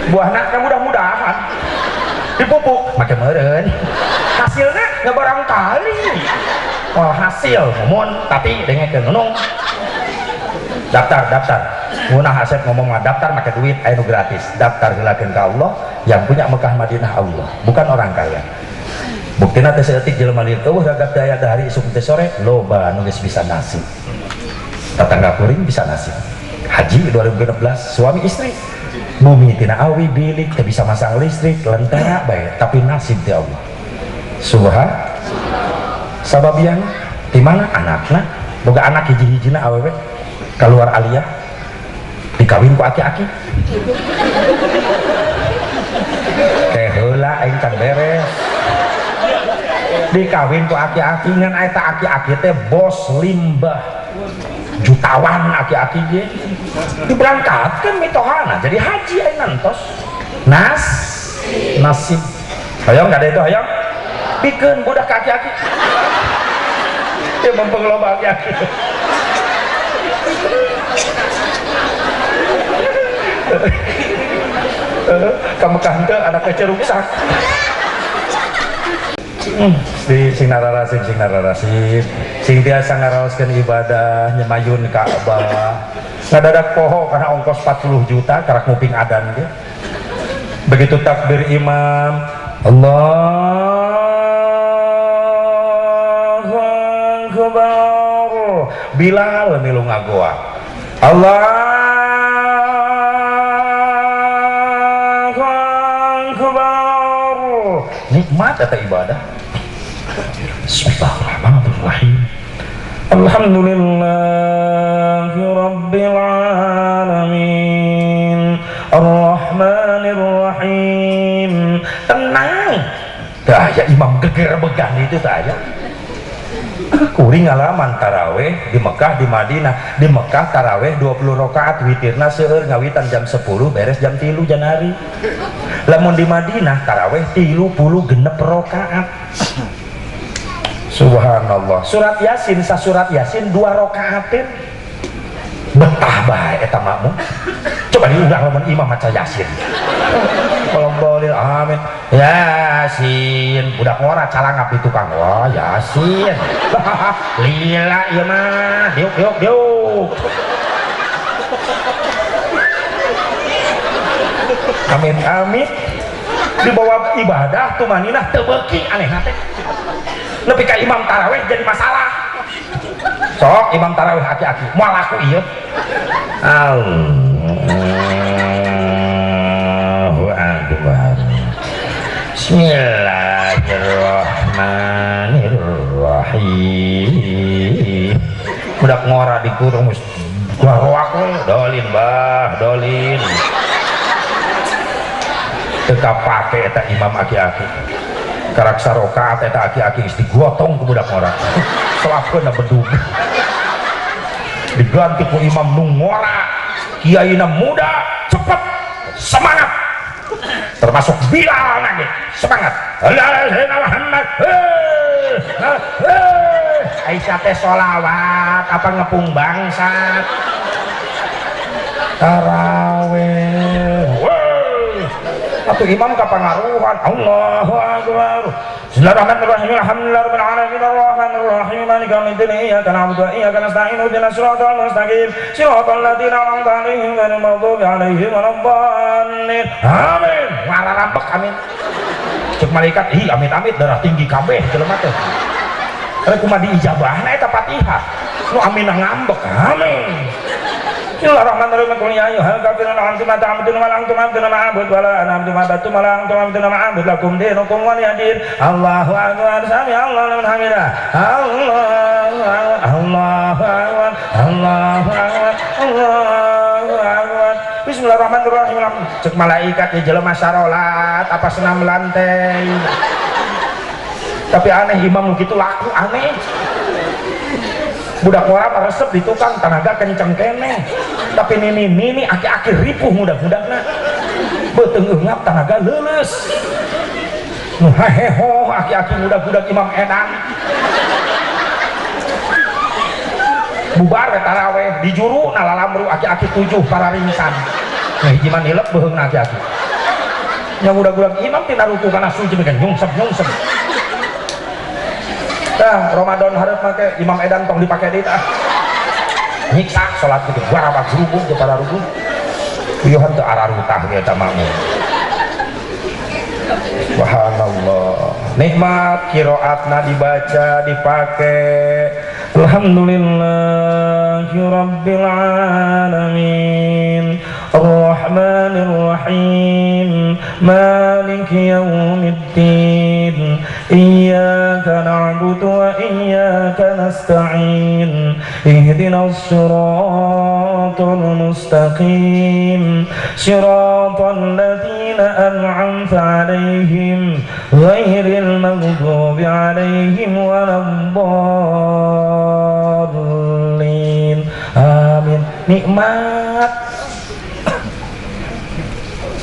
Buahna kan mudah-mudahan dipupuk make meureun. Hasilna nggak barangkali. Oh, hasil ngomong tapi dengekeun nunung. Daftar, daftar. Ngunah Asep ngomong mah daftar make duit aya nu gratis. Daftar heulakeun ka Allah yang punya Mekah Madinah Allah, bukan orang kaya. Buktina teh saeutik jelema lieur eueuh ragap daya dari isuk teh sore loba nu geus bisa nasib. Tetangga kuring bisa nasib. Haji 2016 suami istri bumi tina awi bilik teu bisa masang listrik lentera bae tapi nasib ti Allah. Subhan sababian di mana anakna boga anak hiji-hijina awewe keluar aliyah dikawin ku aki-aki teh heula aing can beres dikawin ku aki-aki ngan eta aki-aki teh bos limbah jutawan aki-aki ge diberangkatkan mitohana jadi haji aing nantos nas nasib hayang kada itu hayang pikeun budak ka aki-aki dia mumpung loba aki-aki ka Mekah teu anak kecil rusak. Sing nararasip, sing nararasip, sing biasa ngaraoskeun ibadah nyemayun Ka'bah. Ngadadak poho karena ongkos 40 juta karak nguping adan ge. Begitu takbir imam, Allahu Akbar. Bilal milu ngagoa. Allahu Akbar. Nikmat eta ibadah. Bismillahirrahmanirrahim. Alhamdulillahi rabbil alamin. Arrahmanirrahim. Tenang. Dah ya imam geger began itu tak ya. Kuring ngalaman taraweh di Mekah, di Madinah. Di Mekah taraweh 20 rakaat witirna seueur ngawitan jam 10 beres jam 3 janari. Lamun di Madinah taraweh 36 rakaat. Subhanallah. Surat Yasin sasurat Yasin 2 rakaatin. Betah bae eta makmum. Coba diulang lamun imam maca Yasin. Kalau boleh amin. Yasin, budak ngora calangap di tukang. Wah, Yasin. Lila ieu mah. Diuk diuk diuk. Amin amin. Dibawa ibadah tumaninah teu beuki aneh teh. Nepi ka imam taraweh jadi masalah. Sok imam taraweh aki-aki moal laku ieu. Allahu Akbar. Bismillahirrahmanirrahim. Budak ngora dikurung geus garoak we, dolin bah, dolin. Teu kapake eta imam aki-aki. Karak sarokaat eta aki-aki geus digotong ku budak ngora. Selapkeun bedug. Diganti ku imam nu ngora, kiaina muda, cepet, semangat. Termasuk Bilal lagi, semangat. Muhammad. Aisyah teh sholawat apa ngepung bangsat. Taraweh. Atuh imam kapangaruhan. Allahu akbar. Bismillahirrahmanirrahim. Alhamdulillahirabbil alamin arrahmanirrahim maliki yaumiddin iyyaka na'budu wa iyyaka nasta'in ihdinas siratal mustaqim siratal ladzina an'amta 'alaihim ghairil maghdubi 'alaihim waladdallin. Amin. Ngararambek amin. Cek malaikat, ih amit-amit darah tinggi kabeh jelema teh. Rek kumaha diijabahna eta Fatihah. Nu amin ngambek. Amin. Bismillahirrahmanirrahim. Qul ya ayyuhal kafirun antum ma ta'budun wa la antum 'abiduna ma a'bud wa la ana 'abidun ma 'abadtum wa la antum 'abiduna ma a'bud lakum dinukum waliyadin. Allahu akbar. Sami Allahu liman hamidah. Allahu akbar. Allahu akbar. Allahu akbar. Allahu akbar. Bismillahirrahmanirrahim. Cek malaikat di jelema sarolat apa senam lantai. Tapi aneh imam gitu laku aneh. Budak ngora mah resep di tukang tenaga kenceng keneh. Tapi nini-nini aki-aki ripuh mudah-mudahna. Beuteung eungap tenaga leuleus. Nu haheho aki-aki budak-budak imam edan. Bubar we taraweh di juru nalalamru aki-aki 7 para ringsan. Nah hiji mah nilep beuheungna aki-aki. Nya budak-budak imam tina ruku kana sujud kan nyungsep-nyungsep. Tah Ramadan hareup make imam edan tong dipake deui tah. Nyiksa salat gitu warabak gerubuk jeung para rukun. Uyuhan teu ararutah ge eta mah. Subhanallah. Nikmat qiraatna dibaca dipake. Alhamdulillahi rabbil alamin. Arrahmanir rahim. Maliki yaumiddin. Iyyaka na'budu wa iyyaka nasta'in. Ihdinas siratal mustaqim. Siratal ladzina an'amta 'alaihim ghairil maghdubi 'alaihim waladdallin. Amin. Nikmat.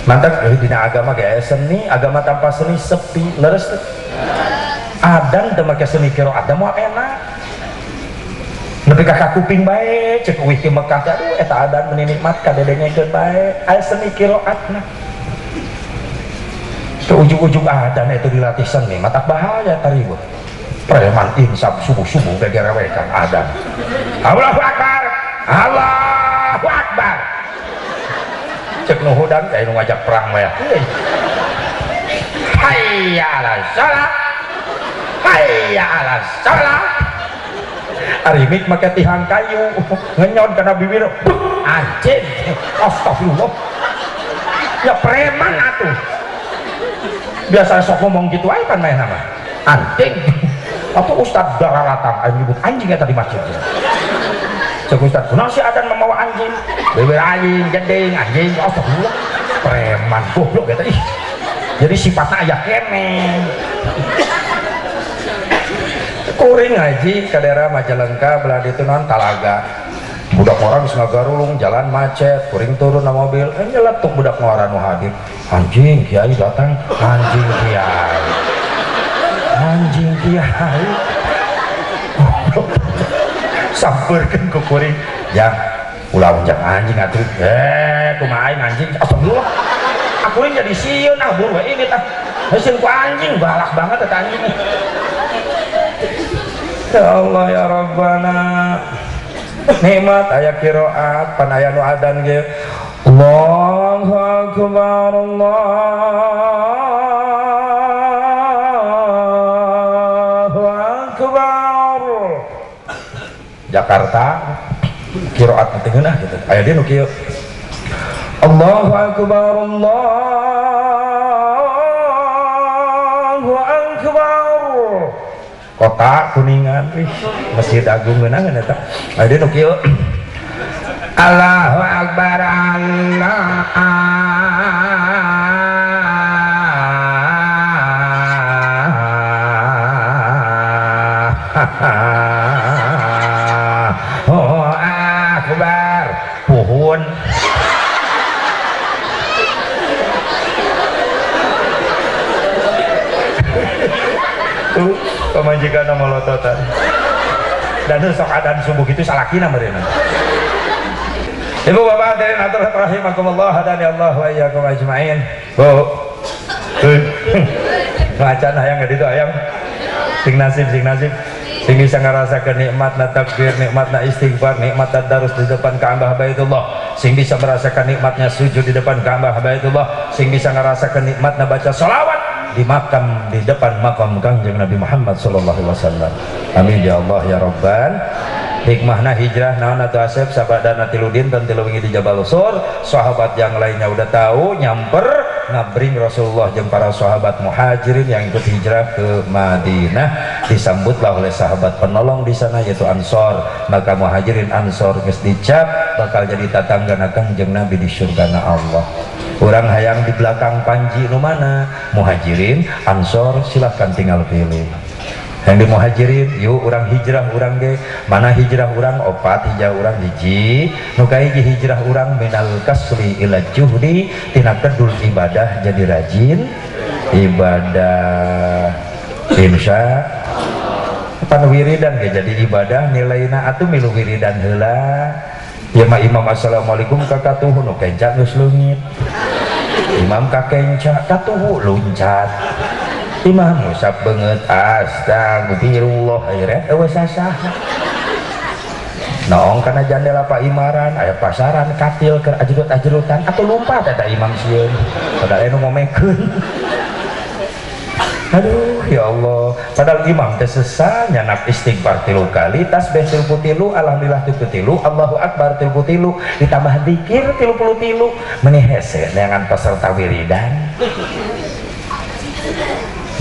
Mantap dina agama ge seni, agama tanpa seni sepi, leres teu? Adan teu make seni qiraat da moal enak. Nepi ka kuping bae cek uih ti Mekah teh aduh eta adan meuni nikmat kadedengekeun bae. Aya seni qiraatna. Teu ujug-ujug adan itu dilatih seni, matak bahaya tariweuh. Preman insaf subuh-subuh gegerewekan adan. Allahu akbar. Allahu akbar. Cek nu hudang kayak nu ngajak perang mah ya. Hayya 'alas shalah. Hayya 'alas shalah. Ari mik make tihang kayu ngenyot kana bibir. Anjing. Astagfirullah. Ya preman atuh. Biasa sok ngomong gitu aja kan main nama. Anjing. Atau ustad dararatang aing nyebut anjing eta di masjid. Cek ustad, kunaon si adan memawa anjing? Bibir anjing, jeding, anjing, astagfirullah. Preman goblok eta ih. Jadi sifatna aya keneh. Kuring ngaji ka daerah Majalengka belah ditu naon Talaga. Budak ngora geus ngagarulung, jalan macet, kuring turun na mobil, nyeletuk budak ngora nu hadir. Anjing kiai datang, anjing kiai. Anjing kiai. Sampeurkeun ku kuring, "Jang, ulah unjak anjing atuh." Kumaha aing anjing? Astagfirullah. Akuring jadi sieun ah buru we ini tah. Heuseun ku anjing galak banget eta anjing. Ya Allah ya Rabbana. Nikmat aya qiraat pan aya nu adan ge. Allahu akbar Allahu akbar. Jakarta qiraat teh ngeunah gitu. Aya dia nu kieu. Allahu akbar Allahu akbar. Kota Kuningan, ih, Masjid Agung ngeunah eta. Aya dia nu kieu. Allahu akbar Allah. Oh akbar. Puhun. Tuh pamajikan molototan. Dan sok adan subuh itu salakina meureunna. Ibu bapak hadirin atur rahimakumullah hadani Allah wa iyyakum ajmain. Bu. Macan hayang ka ditu hayang. Sing nasib, sing nasib. Sing bisa ngerasakan nikmatna takbir, nikmatna istighfar, nikmat tadarus di depan Ka'bah Baitullah. Sing bisa merasakan nikmatnya sujud di depan Ka'bah Baitullah. Sing bisa ngerasakan nikmatna baca sholawat di makam, di depan makam Kangjeng Nabi Muhammad sallallahu alaihi wasallam. Amin ya Allah ya Rabban. Hikmahna hijrah naon atuh Asep? Sabadana 3 dinten 3 wengi di Jabal Tsur, sahabat yang lainnya udah tahu, nyamper ngabring Rasulullah jeung para sahabat muhajirin yang ikut hijrah ke Madinah. Disambutlah oleh sahabat penolong di sana, yaitu Ansor. Maka muhajirin Ansor geus dicap bakal jadi tatangga Kangjeng Nabi di surgana Allah. Urang hayang di belakang panji nu mana? Muhajirin, Ansor, silahkan tinggal pilih. Yang di muhajirin, yuk urang hijrah urang ge. Mana hijrah urang? Opat hijrah urang. Hiji nu kahiji, hijrah urang minal kasli ila juhdi, tina kedul ibadah jadi rajin ibadah. Insya pan wiridan ge jadi ibadah nilaina atuh, milu wiridan heula ya mah. Imam assalamualaikum kakatuhu, nu kenca geus leungit. Imam kakenca, katuhu luncat. Imam ngusap beungeut, astagfirullah, akhirnya eueuh sasah. Noong kana jandela Pak Imaran aya pasaran katil keur ajrut-ajrutan atau lumpat eta imam sieun, padahal anu ngomekeun. Aduh ya Allah, padahal imam teh sesah nyanak istighfar 3 kali, tasbih 33, alhamdulillah 33, Allahu akbar 33, ditambah zikir 33, meni hese neangan peserta wiridan.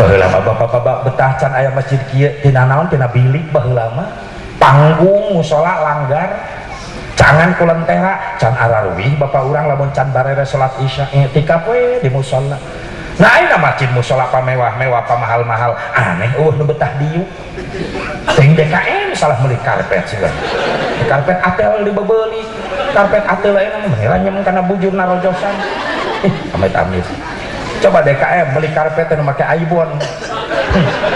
Baheula mah bapak-bapak betah can aya masjid kieu, tina naon? Tina bilik. Baheula mah panggung musola langgar cangan ku lentera, can araruwih bapak urang lamun can barere salat isya, iktikaf we di musola. Nah, ayeuna masjid musola pamewah-mewah, pamahal-mahal, aneh euweuh nu betah diuk. Teuing DKM salah meuli karpet sih, karpet atel dibebeli, karpet atel ayeuna mah ranyem kana bujur narojosan. Ih, amit amit. Coba DKM beli karpet yang make Aibon,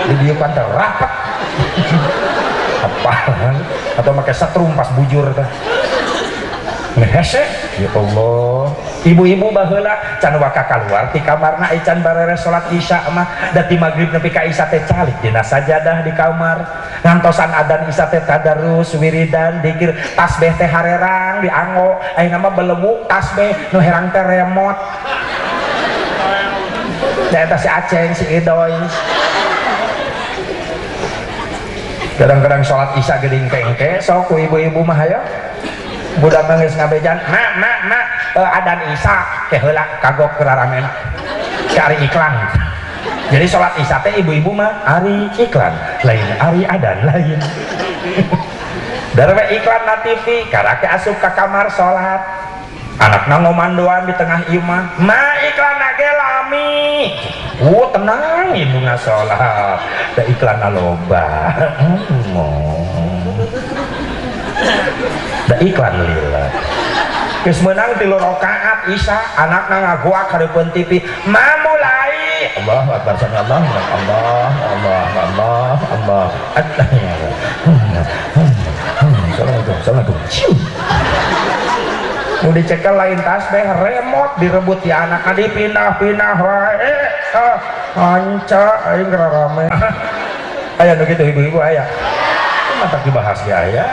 didiukan teh rapat apa, atau make setrum pas bujur teh hese. Ya Allah, ibu-ibu baheula can waka keluar ti kamarna ai can bareres salat isya mah. Da ti magrib nepi ka isya teh calik dina sajadah di kamar, ngantosan adan isya teh tadarus, wiridan, dikir, tasbih teh harerang dianggo. Ayeuna mah belebuk tasbih, nu herang teh remote. Da eta si Aceng, si Idoy, kadang-kadang sholat isya geuning kengke sok ku ibu-ibu mah. Hayo budak geus ngabejan, "Mak, mak, mak, adan isya." Ke heula kagok keraramena ke ari iklan. Jadi sholat isya teh ibu-ibu mah ari iklan lain, ari adan lain. Darwe iklan na TV karake asup ka kamar sholat, anakna ngomandoan di tengah imah, "Ma, iklan ge lami." Oh, tenang, indungna sholat da iklan loba. Da iklan lila. Geus meunang 3 rakaat isya, anakna ngagoak hareupeun TV, "Ma, mulai." Allahu akbar, sami Allah, Allah, Allah, Allah, Allah. Assalamualaikum, assalamualaikum. Nu dicekel lain tasbih, remote direbut di anak, dipindah-pindah wae. Ah, anca aing rame. Aya nu kitu ibu-ibu, aya. Mantap dibahas ya, aya.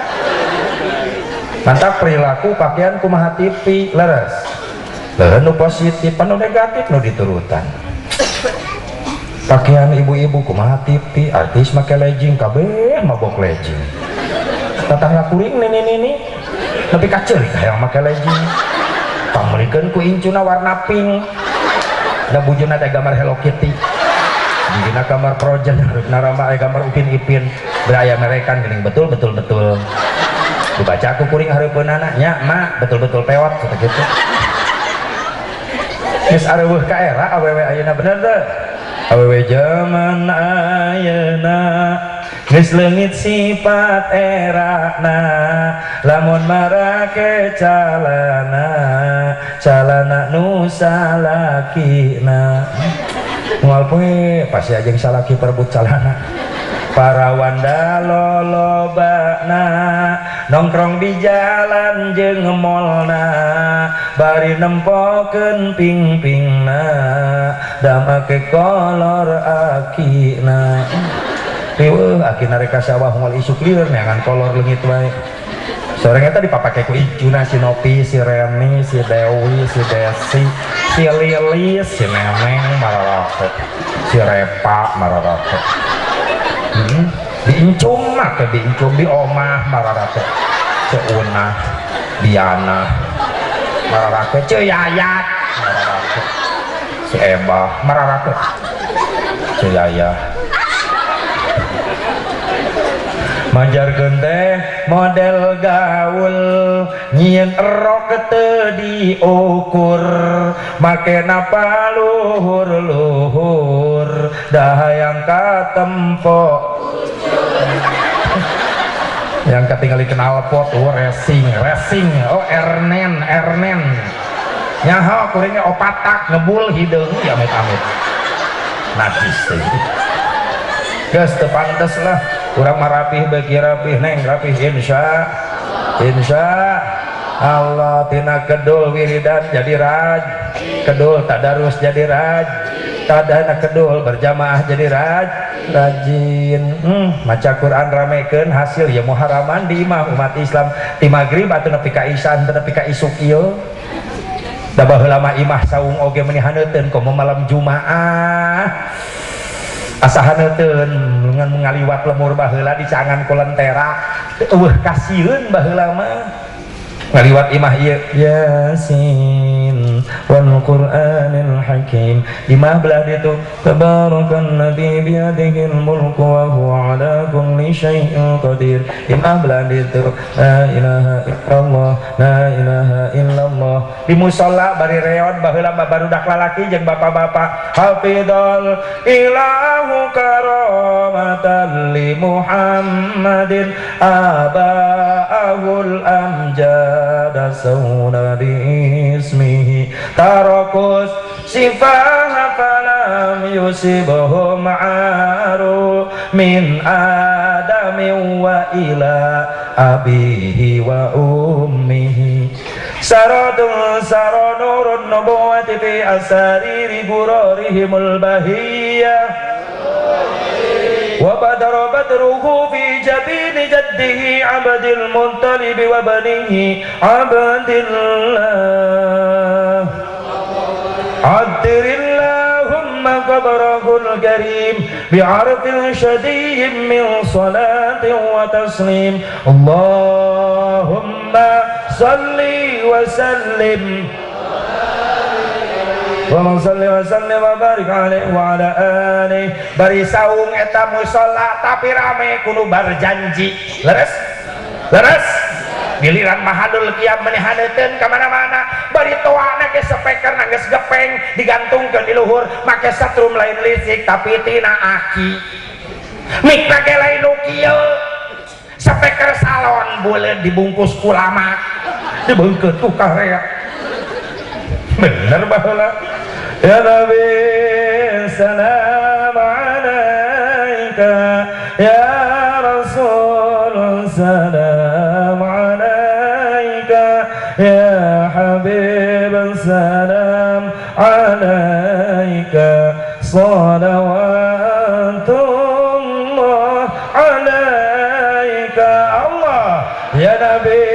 Mantap perilaku pakaian kumaha TV leres. Leres nu positif, nu negatif nu diturutan. Pakaian ibu-ibu kumaha TV, artis make legging kabeh mabok legging. Tetangga kuring nini-nini tapi kaceurik hayang make legging. Pangmeulikeun ku incuna warna pink. Da bujuna teh gambar Hello Kitty. Dina gambar Frozen, harupna rama aya gambar Upin Ipin. Beraya merekan geuning betul betul betul. Dibaca ku kuring hareupeunana nya, "Ma, betul betul pewot," kata gitu. Geus areuweuh ka era awewe ayeuna, bener teu? Awewe zaman ayeuna geus leungit sifat erana, lamun marake calana, calana nu salakina. Moal poe pasti aja yang salaki perebut calana. Para wanda lolobana nongkrong di jalan jeung molna bari nempokeun ping-pingna da make kolor akina. Riweuh akina rek ka sawah moal isuk lieur neangan kolor leungit wae. Sore eta dipapake ku Icuna, si Nopi, si Reni, si Dewi, si Desi, si Lilis, si Neneng mararake, si Repa mararake. Diincum make diincum di omah mararake. Ce Unah, Diana mararake, Ce Yayat mararake, si Ebah mararake, Ce Yayah. Majarkeun teh model gaul nyieun erok teu diukur make napa luhur-luhur dah hayang katempo yang ketinggali knalpot, oh racing racing, oh ernen ernen nyaho kuringnya opatak ngebul hideung ya amit amit najis teh. Geus teu pantes lah urang mah rapih beuki rapih neng rapih insya insya Allah tina kedul wiridan jadi raj kedul tadarus jadi raj tadana kedul berjamaah jadi raj rajin maca Quran ramekeun hasil ya muharaman di imah umat Islam ti magrib atuh nepi ka isya teu nepi ka isuk ieu da baheula mah imah saung oge meuni haneuteun komo malam Jumaah asa haneuteun ngan ngaliwat lemur baheula dicangan ku lentera eueuh kasieun baheula mah ngaliwat imah ieu Yasin wal Qur'anil Hakim imah belah ditu tabarakalladzi biyadihil mulku wa huwa ala kulli syai'in qadir imah belah ditu la ilaha illallah la ilaha illallah di musala bari reod baheula mah barudak lalaki jeung bapak-bapak hafidhal ilahu karamatan li Muhammadin abaahul amjad sauna bismihi tarakus sifaha falam yusibhum aru min adami wa ila abihi wa ummihi saradun saranurun nubuwati fi asariri gurarihimul bahiyah wa badara badruhu fi jabini jaddihi Abdil Muttalib wa banihi Abdillah Addirillahumma qabrahul karim bi'arfin syadidin min salatin wa taslim Allahumma salli wa sallim wa salli wa sallim wa barik alaihi wa ala alihi bari saung eta musala tapi rame kudu barjanji leres leres giliran mahadul kiam meni haneuteun ka mana-mana bari toana ge speaker geus gepeng digantungkeun di luhur make satrum lain listrik tapi tina aki mikna ge lain nu kieu speaker salon boleh dibungkus ku lama dibeungkeut ku karea bener baheula ya Nabi salam alaika ya Rasul salam alaika ya Habib salam alaika salawatullah alaika Allah ya Nabi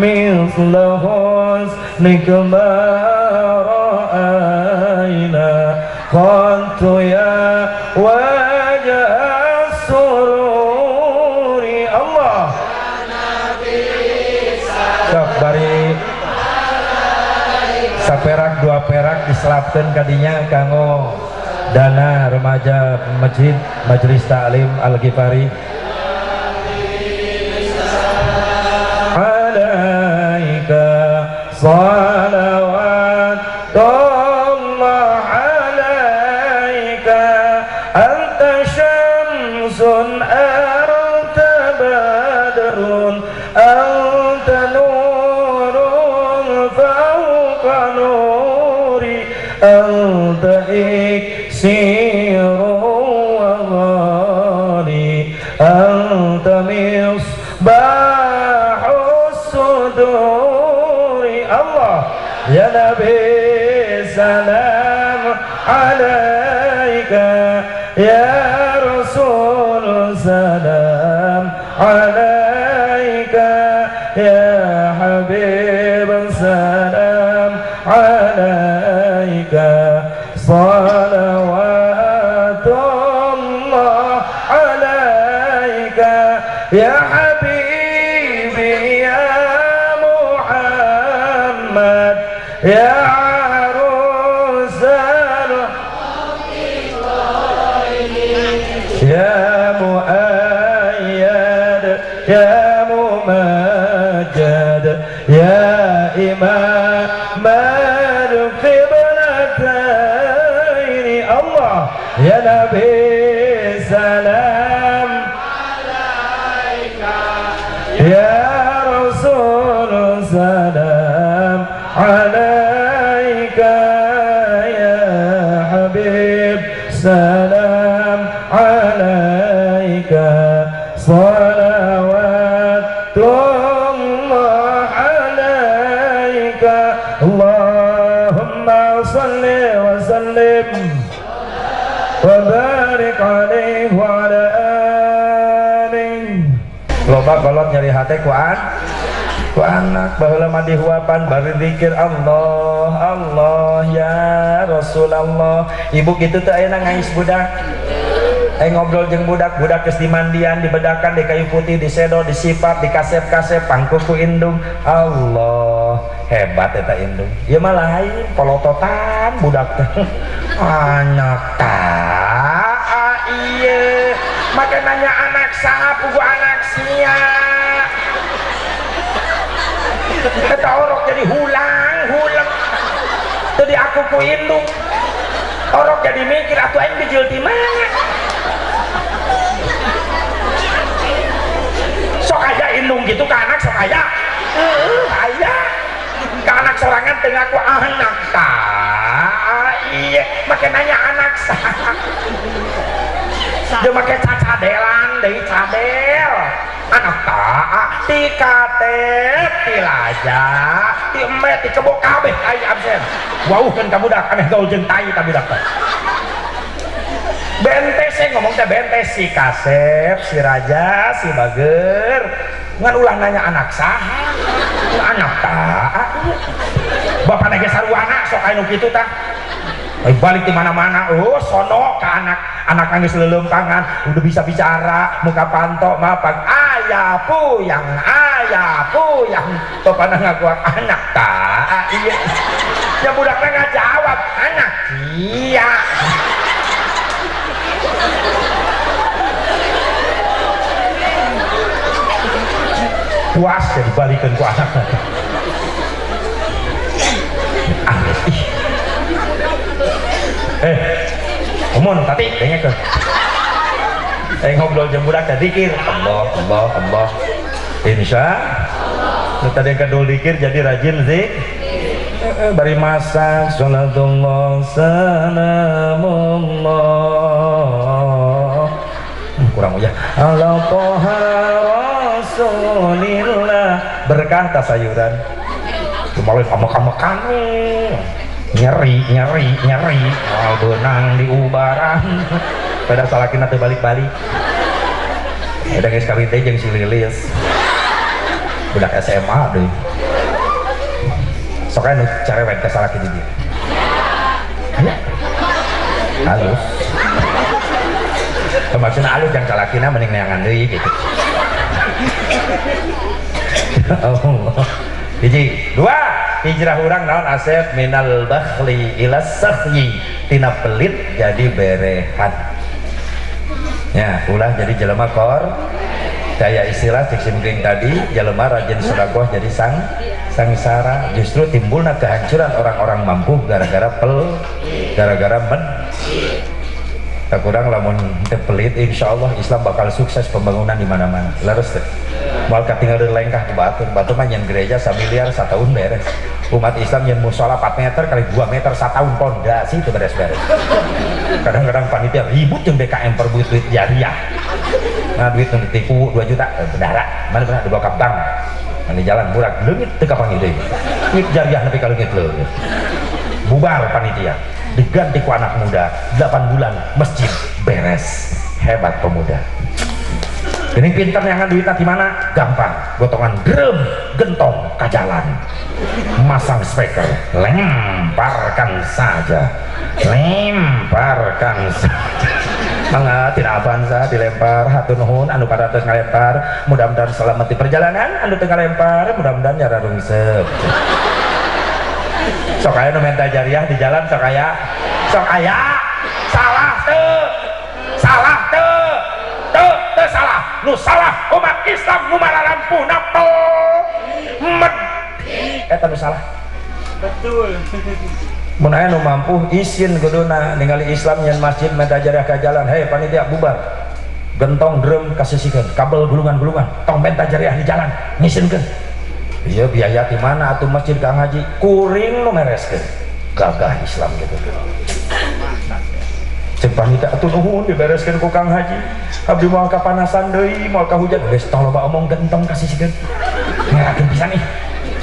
مثل حسنك ما رأينا قلت يا وجه السرور الله. Sok bari Saperak dua perak diselapkeun kadinya kanggo dana remaja masjid Majelis Taklim Al-Ghifari. Alaika salawatullah alaika anta syamsun anta badrun anta nurun fawqa nuri anta iksiru wa ghali anta misbahus suduri. Allah ya Nabi salam alaika ya Rasul salam alaika ya Habib salam alaika salawatullah alaika ya Habibi ya Muhammad ya Arusal ya Muayyad ya Mumajjad ya Imam al-Qiblataini. Allah ya Nabi salam alaika ya Rasul salam alaika ya Habib salam alaika salawatullah alaika. Allahumma salli wa sallim wa barik alaihi wa ala alihi. Loba kolot nyeri hate ku anak baheula mah dihuapan bari zikir Allah Allah ya Rasulullah. Ibu kitu teh ayeuna ngais budak. Ngobrol jeung budak, budak geus dimandian, dibedakan di kayu putih, disedo, disipat, dikasep-kasep, pangku ku indung. Allah, hebat eta indung. Ieu mah lain polototan budak teh. Anak ta ieu. Make nanya anak saha pugu anak sia. Eta orok jadi hulang, hulang. Teu diaku ku indung. Orok jadi mikir atuh aing bijil di mana? Sok aya indung gitu ke anak sok aya. Heeh, aya. Ke anak sorangan teu ngaku anak ta. Iya, make nanya anak saha. Dia make cacadelan deui cadel. Anak ta ti katep ti laja ti emet ti kebo kabeh ai absen. Wauhkeun ka budak ameh gaul jeung tai ka budak teh. Bentes ngomong teh bentes si kasep, si raja, si bager. Ngan ulah nanya anak saha. Anak ta. Bapana ge sarua anak sok aya nu kitu tah. Balik di mana-mana, oh sono ke anak, anak nangis lelempangan, udah bisa bicara, muka pantok, mapang, ayah puyang, bapana ngaku anak ta, iya, ya budaknya nggak jawab, anak iya. Puas ya dibalikin ku anak. Aneh ih. Umon tadi kayaknya ke. Ngobrol jeung budak teh dikir. Allah, Allah, Allah. Insya Allah. Tadi yang kedul dikir jadi rajin sih. Bari masak salatullah salamullah. Kurang ya. Ala toha Rasulillah. Berkah tas sayuran. Cuma lain amek-amekan nyeri nyeri nyeri moal beunang di ubaran pada salakina teu balik-balik. Udah geus kawin teh jeung si Lilis budak SMA deui sok anu carewet ka salaki di dieu aya halus maksudna alus jang salakina mending neangan deui gitu. Allah hiji dua Hijrah urang naon, Asep? Minal bakhli ila sakhyi, tina pelit jadi berehan. Ya, ulah jadi jelema kor daya, istilah cek simkuring tadi, jelema rajin sedekah jadi sangsara. Justru timbulna kehancuran orang-orang mampu gara-gara gara-gara men tak kurang. Lamun teu pelit, insya Allah Islam bakal sukses pembangunan di mana-mana. Leres teh moal katinggal di lengkah ku batur. Batur mah nyieun gereja samiliar satahun beres. Umat Islam nyieun musola 4 meter kali 2 meter satahun pondasi itu beres-beres. Kadang-kadang panitia ribut yang DKM perebut duit jariah. Nah, duit nu ditipu 2 juta, bendara mana benar dibawa ke bank. Nah, di jalan murah leungit teu kapanggih deui duit jariah nepi ka leungit leuh. Bubar panitia, diganti ku anak muda, 8 bulan masjid beres. Hebat pemuda ini, pinter. Yang duit di mana gampang, gotongan drum, gentong ke jalan, masang speaker, lemparkan saja, lemparkan saja. Mangga tidak Avanza dilempar, hatur nuhun anu kadatos ngalempar, mudah-mudahan selamat di perjalanan. Anu teu ngalempar, mudah-mudahan nyara rungsep. Sok aya nu minta jariah di jalan, sok aya, sok aya. Salah teu? Salah teu? Teu, teu salah. Nu salah umat Islam nu mararampuhna med eta nu salah. Betul. Mun aya nu mampu isin kuduna ningali Islam nyieun masjid minta jariah ka jalan. Hei panitia, bubar. Gentong drum kasisikeun, kabel gulungan-gulungan, tong minta jariah di jalan, ngisinkeun. Iya, biaya di mana atuh masjid, Kang Haji? Kuring nu mereskeun. Gagah Islam gitu. Cek panitia, atuh nuhun dibereskeun ku Kang Haji, abdi moal kapanasan deui, moal kahujan. Geus, tong loba omong, gentong kasisikeun, ngerakeun pisan ih.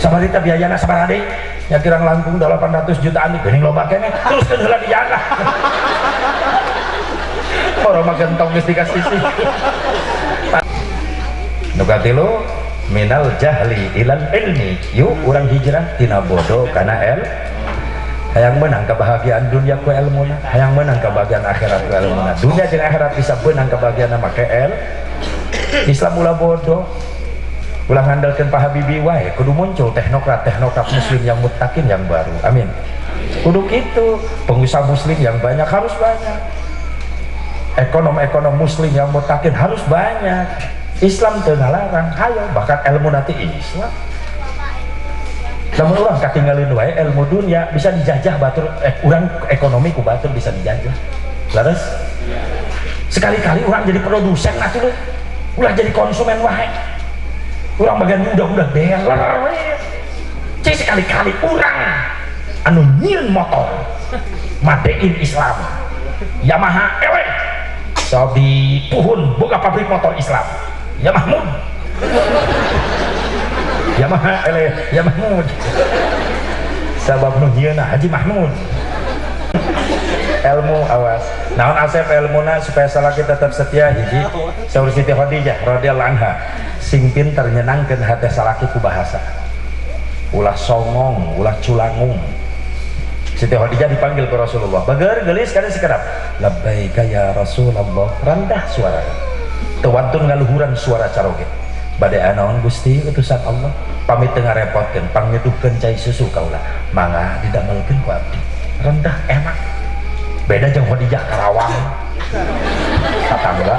Sabarita biayana, sabaraha deui ya? Kirang langkung 800 jutaan. Geuning loba keneh, teruskeun heula di jalan. Orang mah gentong geus dikasih sih. Nu katilu, minal jahli ilal ilmi. Yuk urang hijrah tina bodoh kana el. Hayang menang kebahagiaan dunia ku ilmuna, hayang menang kebahagiaan akhirat ku ilmuna. Dunia jeung akhirat bisa menang kebahagiaan make el. Islam ulah bodoh, ulah ngandalkeun Pak Habibie wae. Kudu muncul teknokrat teknokrat muslim yang muttaqin yang baru. Amin. Kudu gitu. Pengusaha muslim yang banyak, harus banyak. Ekonom-ekonom muslim yang muttaqin harus banyak. Islam teu ngalarang, hayo. Bahkan ilmu nanti Islam, namun urang katinggalin wae ilmu dunia bisa dijajah batur, urang ekonomi ku batur bisa dijajah. Laras sekali-kali urang jadi produsen atuh, ulah jadi konsumen wae. Urang bagian udah-udah dealer we. Cik, sekali-kali urang anu nyieun motor made in Islam, Yamaha eleh so di puhun buka pabrik motor Islam, ya Mahmud, Yamaha eleh ya Mahmud, sabab nu nyieunna Haji Mahmud. Ilmu, awas. Naon, Asep, ilmuna supaya salaki tetap setia? Hiji, saur Siti Khadijah radhiyallahu anha, sing pinter nyenangkeun hati salaki ku bahasa, ulah songong, ulah culangung. Siti Khadijah dipanggil ke Rasulullah, bager gelis kada sekedap, labbaika ya Rasulullah. Rendah suara, teu wantun ngaluhuran suara caroge. Bade naon, Gusti utusan Allah? Pamit teu ngarepotkeun, pangnyeduhkeun cai susu kaula. Mangga, didamelkeun ku abdi. Rendah, enak. Beda jeung Khadijah Karawang, tetangga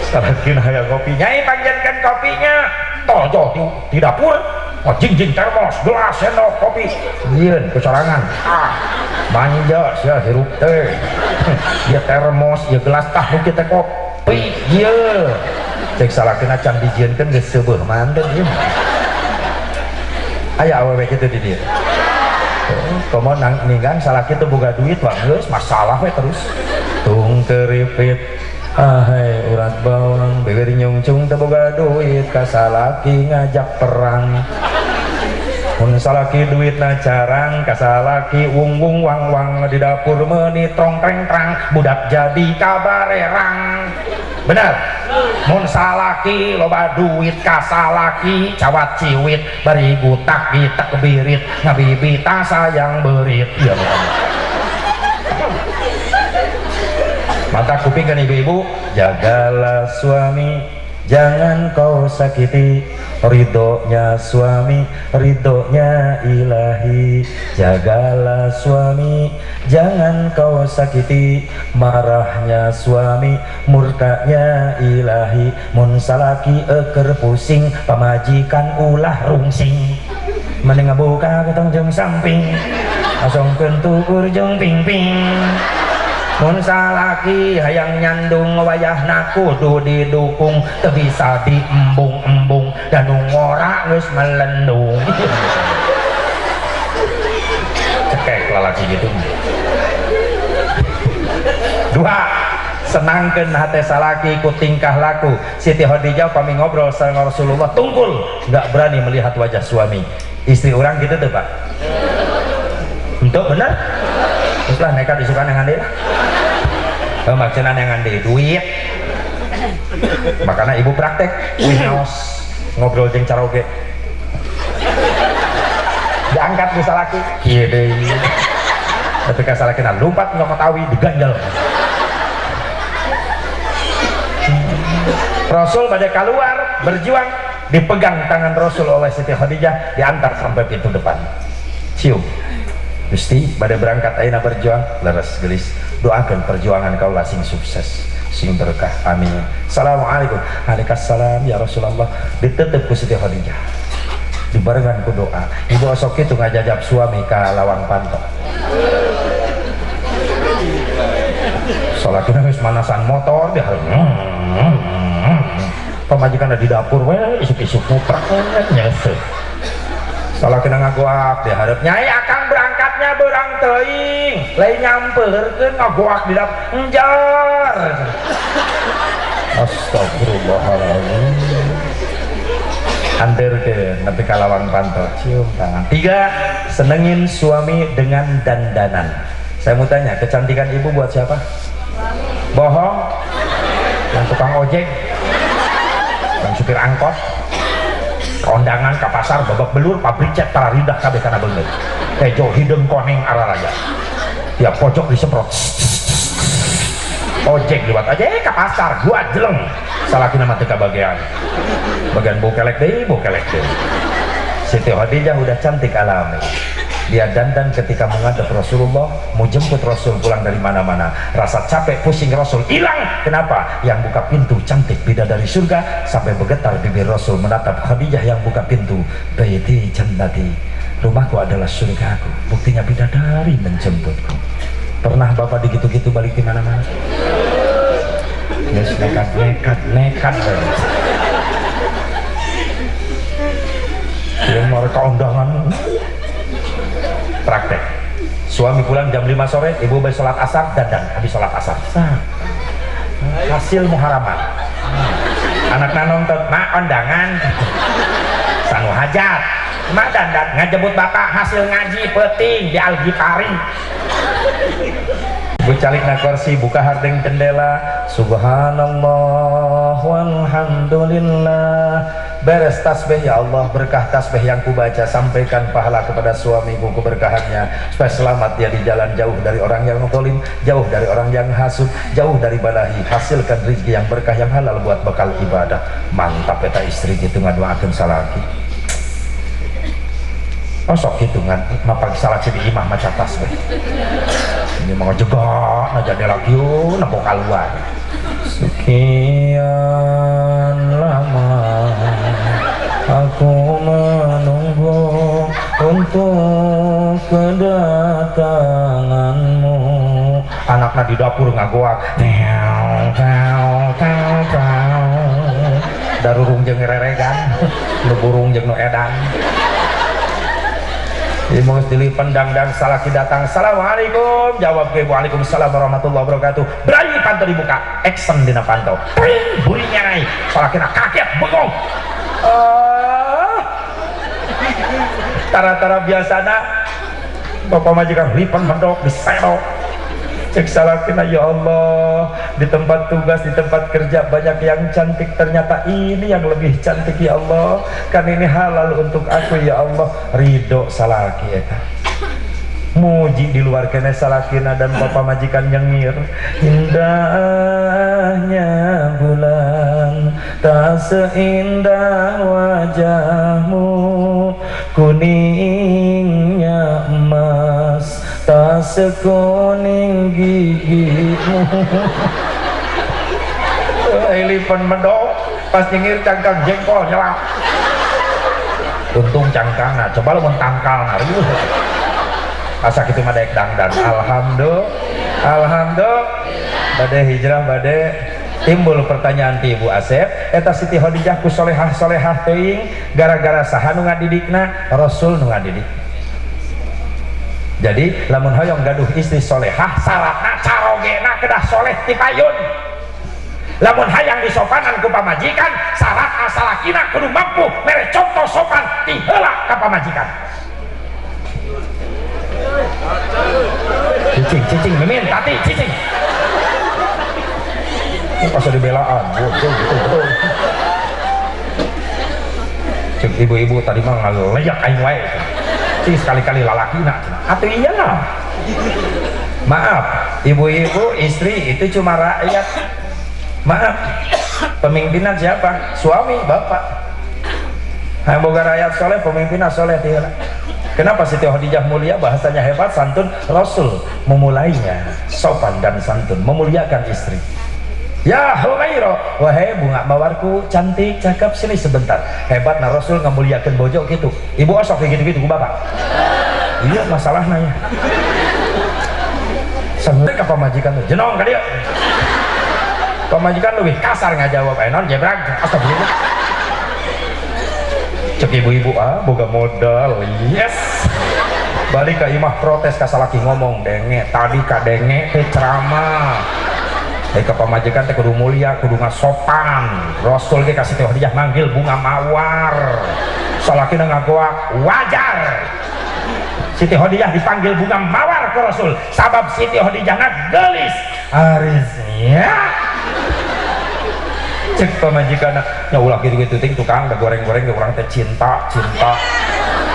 salakina hayang kopi, nyai panjenkan kopinya, tojo di dapur, oh, jing jing termos, gelas, sendok, kopi nyieun kesorangan. Ah, manja sia, hirup teh dia termos ya, gelas tah nu kieu teh kopi ieu. Cek salakina, can dijieunkeun geus seubeuh manten ieu. Aya awewe kitu di dieu? Komo nang ninggang salaki teu boga duit, wah geus masalah we terus. Tung keripit, ahai urat bawang, bibir nyungcung, teu boga duit, ka salaki ngajak perang. Mun salaki duitna carang, ka salaki wung wung wang wang, di dapur meuni trong treng trang, budak jadi kabarerang. Benar? Mun salaki loba duit, ka salaki cawat ciwit, bari gutak gitak birit, ngabibita sayang berit. Iya benar. Mata kuping kan ibu-ibu, jagalah suami. jangan kau sakiti. Ridhonya suami, ridhonya ilahi. Jagalah suami, jangan kau sakiti. Marahnya suami, murkanya ilahi. Mun salaki eker pusing, pamajikan ulah rungsing. Mending ngabuka ketong jeung samping, asongkeun tugur jeung pingping. Mun salaki hayang nyandung, wayahna kudu didukung. Teu bisa diembung-embung, dan nu ngora geus melendung. Cekek lalaki gitu. Dua, senangkeun hate salaki ku tingkah laku. Siti Khadijah pami ngobrol sama Rasulullah tungkul, nggak berani melihat wajah suami. Istri orang gitu tuh, Pak. Untuk bener? Terus lah nekat isukan yang lah. Oh, maksudnya yang ngande duit. Makanya ibu praktek, wih ngaos ngobrol jeung caroge. Diangkat ku salaki, kieu deui. Ketika salaki lompat nyokot awi diganjal. Rasul pada keluar berjuang, dipegang tangan Rasul oleh Siti Khadijah, diantar sampai pintu depan. Cium. Gusti, pada berangkat ayeuna berjuang, leres gelis. Doakan perjuangan kau lah sing sukses, sing berkah. Amin. Assalamualaikum. Waalaikumsalam ya Rasulullah. Ditutup ku Siti Khadijah. Dibarengan ku doa. Ibu osok itu ngajajab suami ka lawang panto. Salakina geus manasan motor dia harus pamajikan di dapur we isuk-isuk nguprak nyese. Salakina ngagoak di hareup, "Nyai, akang berangkatnya berang teuing." Lain nyampeurkeun ngagoak di dapur, enjar. Astagfirullahaladzim. Anterkeun nepi ka lawang panto, cium tangan. Tiga, senengin suami dengan dandanan. Saya mau tanya, kecantikan ibu buat siapa? Bohong? Yang tukang ojek, yang supir angkot, kondangan ke pasar babak belur, pabrik cat para ridah kabeh kana beungeut. Hejo hideung koneng araraya. Tiap pojok disemprot. Ojek liwat aja ke pasar, gua jeleng. Salakina mah teu kabagean. Bagian bokelek deui, bokelek deui. Siti Khadijah udah cantik alami. Dia dandan ketika menghadap Rasulullah, mau jemput Rasul pulang dari mana-mana. Rasa capek, pusing Rasul hilang. Kenapa? Yang buka pintu cantik bidadari surga, sampai bergetar bibir Rasul menatap Khadijah yang buka pintu. Baiti jannati, rumahku adalah surgaku. Buktinya bidadari menjemputku. Pernah bapak digitu-gitu balik di mana-mana? Yes, nekat, nekat, nekat. Yang mereka undangan praktek. Suami pulang jam 5 sore, ibu habis sholat asar, dandan habis sholat asar. Sah. Hasil muharaman. Anaknya nonton, mak undangan, sanu hajat, mak dandan ngajebut bapak hasil ngaji peting di Algipari. Ibu calik na kursi, buka hardeng jendela, subhanallah walhamdulillah. Beres tasbih, ya Allah berkah tasbih yang kubaca, sampaikan pahala kepada suamiku keberkahannya, supaya selamat dia di jalan, jauh dari orang yang zalim, jauh dari orang yang hasud, jauh dari balahi, hasilkan rezeki yang berkah yang halal buat bekal ibadah. Mantap eta istri gitu ngadoakeun salaki. Oh sok gitu ngan mapag salaki di imah maca tasbih. Ini mau jegak na jadi laki nempo keluar. Sekian lama aku menunggu untuk kedatanganmu. Anaknya di dapur ngagoak. Teo teo teo teo. Darurung jeung reregan, nu burung jeung nu edan. Ibu geus dilipen dangdang salaki datang. Assalamualaikum. Jawab ke waalaikumsalam warahmatullahi wabarakatuh. Berani panto dibuka, action dina panto. Pring, burinya naik. Salakina kaget, bengong. Tara-tara biasana bapak majikan lipen mendok diserok. Cek salakina, ya Allah, di tempat tugas, di tempat kerja banyak yang cantik, ternyata ini yang lebih cantik ya Allah, kan ini halal untuk aku ya Allah. Ridho salaki eta. Muji di luar kene salakina dan pamajikan nyengir. Indahnya bulan tak seindah wajahmu, kuningnya emas tak sekuning gigimu. Elipan medok pas nyengir, cangkang jengkol nyelap. Untung cangkang, nah coba lu tangkal, nah asa kitu mah daek dangdan. Alhamdulillah, alhamdulillah. Bade hijrah, bade timbul pertanyaan ti Ibu Asep eta, Siti Khadijah ku solehah solehah teuing, gara-gara saha nu ngadidikna? Rasul nu ngadidik. Jadi lamun hoyong gaduh istri solehah, syaratna carogena kedah soleh ti payun. Lamun hayang disopanan ku pamajikan, syaratna salakina kudu mampu mere contoh sopan ti heula ka pamajikan. Cicing, cicing, mimin, tati, cicing. Ini pas dibelaan, betul, betul, betul. Cek ibu-ibu tadi mah ngaleyak aing wae. Cing sekali-kali lalakina. Atuh iyalah. Maaf, ibu-ibu, istri itu cuma rakyat. Maaf, pemimpinan siapa? Suami, bapak. Yang boga rakyat soleh, pemimpinan soleh tiada. Kenapa Siti Khadijah mulia, bahasanya hebat, santun? Rasul memulainya sopan dan santun, memuliakan istri. Ya Humairo, wahai bunga mawarku, cantik, cakep, sini sebentar. Hebat nah Rasul ngemuliakan bojo gitu. Ibu osok kayak gitu-gitu ku bapak. Iya masalahnya ya. Sampai ke pamajikan tuh, jenong ka dia. Pamajikan lebih kasar nggak jawab, eh non jebrak, astagfirullah. Cek ibu-ibu, ah boga modal, yes. Balik ke imah protes ka salaki, ngomong denge, tadi ka denge teh ceramah. Eh ke pamajikan teh kudu mulia, kudu ngasopan. Rasul ge kasih teh Khadijah manggil bunga mawar. Salakina ngagoak, wajar. Siti Khadijah dipanggil bunga mawar ke Rasul, sabab Siti Khadijah gelis. Arisnya cek pamajikan ya ulah gitu-gitu ting tukang da goreng-goreng ke urang teh cinta cinta,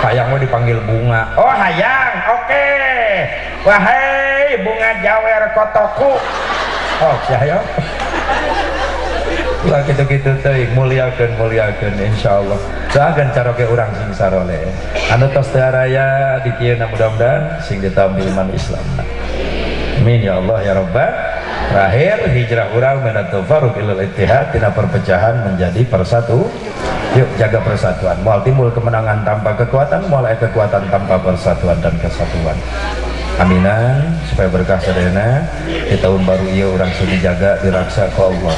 hayang mah dipanggil bunga. Oh hayang, oke, okay. Wahai bunga jawer kotoku, oh siapa ulah gitu-gitu teuing. Muliakeun, muliakeun, insyaallah doakeun caroge urang sing saroleh. Anu tos teu araya di kieu, mudah-mudahan sing ditampi iman Islam. Amin ya Allah ya Rabbal. Terakhir, hijrah urang minat tafarruq ilal ittihad, tina perpecahan menjadi persatu. Yuk jaga persatuan. Moal timbul kemenangan tanpa kekuatan, moal aya kekuatan tanpa persatuan dan kesatuan. Aminan supaya berkah sadayana di tahun baru ieu, urang sing dijaga, diraksa ku Allah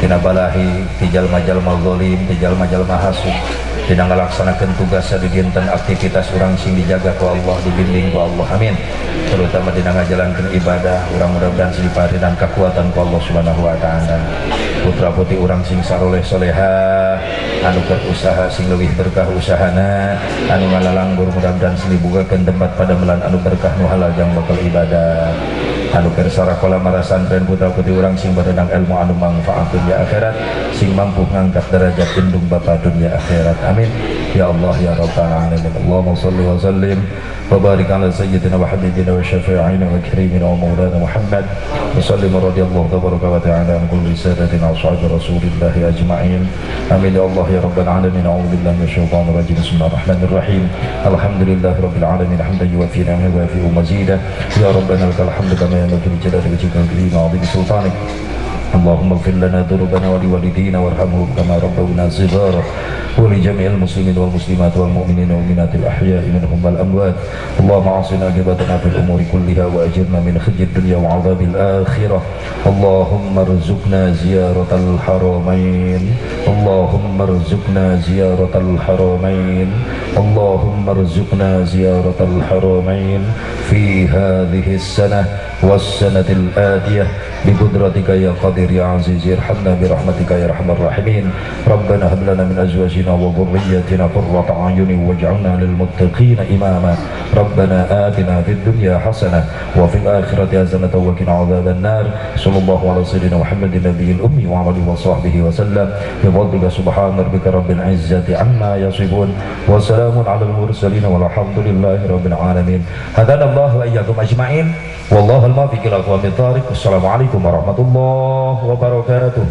tina balahi ti jalma-jalma zalim, ti jalma-jalma hasud. Dina ngalaksanakeun tugas di dinten, aktivitas urang sing dijaga ku Allah, dibimbing ku Allah, amin. Terutama dina ngajalankeun ibadah urang, mudah-mudahan sing diparinan kekuatan ku Allah Subhanahu wa taala. Putra putri urang sing saroleh soleha, anu keur usaha sing leuwih berkah usahana, anu ngalalanggur mudah-mudahan sing dibukakeun tempat padamelan anu berkah, nu halal jang bakal ibadah, anu keur sarakola marasantren, putra putri urang sing berenang ilmu anu manfaat dunia akhirat, sing mampu ngangkat derajat indung bapa dunia akhirat. Amin ya Allah ya Rabbal alamin. Allahumma salli wa sallim wa barik ala sayyidina wa habibina wa syafi'ina wa karimina wa maulana Muhammad wa sallim. Radhiyallahu tabaraka wa ta'ala an kulli sadatina ashabi rasulillahi ajma'in. Amin ya Allah ya Rabbal alamin. A'udzu billahi minasyaitonir rajim. Bismillahirrahmanirrahim. Alhamdulillahi rabbil alamin, hamdan yuwafi ni'amahu wa yukafi'u mazidah. Ya rabbana lakal hamdu kama yanbaghi li jalali wajhika al-karim wa 'azimi sultanik. اللهم اغفر لنا ذنوبنا ولوالدينا وارحمهم كما ربونا صغارا، ولجميع المسلمين والمسلمات والمؤمنين والمؤمنات الأحياء منهم والأموات. اللهم أحسن عاقبتنا في الأمور كلها وأجرنا من خزي الدنيا وعذاب الآخرة. اللهم ارزقنا زيارة الحرمين. اللهم ارزقنا زيارة الحرمين. اللهم ارزقنا زيارة الحرمين في هذه السنة والسنة الآتية بقدرتك يا قادر. قدير يا عزيز، ارحمنا برحمتك يا ارحم الراحمين. ربنا هب لنا من ازواجنا وذرياتنا قرة اعين واجعلنا للمتقين اماما. ربنا آتنا في الدنيا حسنة وفي الآخرة حسنة وقنا عذاب النار. صلى الله على سيدنا محمد النبي الأمي وعلى آله وصحبه وسلم بفضلك. سبحان ربك رب العزة عما يصفون وسلام على المرسلين والحمد لله رب العالمين. هدانا الله وإياكم أجمعين والله الموفق إلى أقوم الطريق. والسلام عليكم ورحمة الله وبركاته.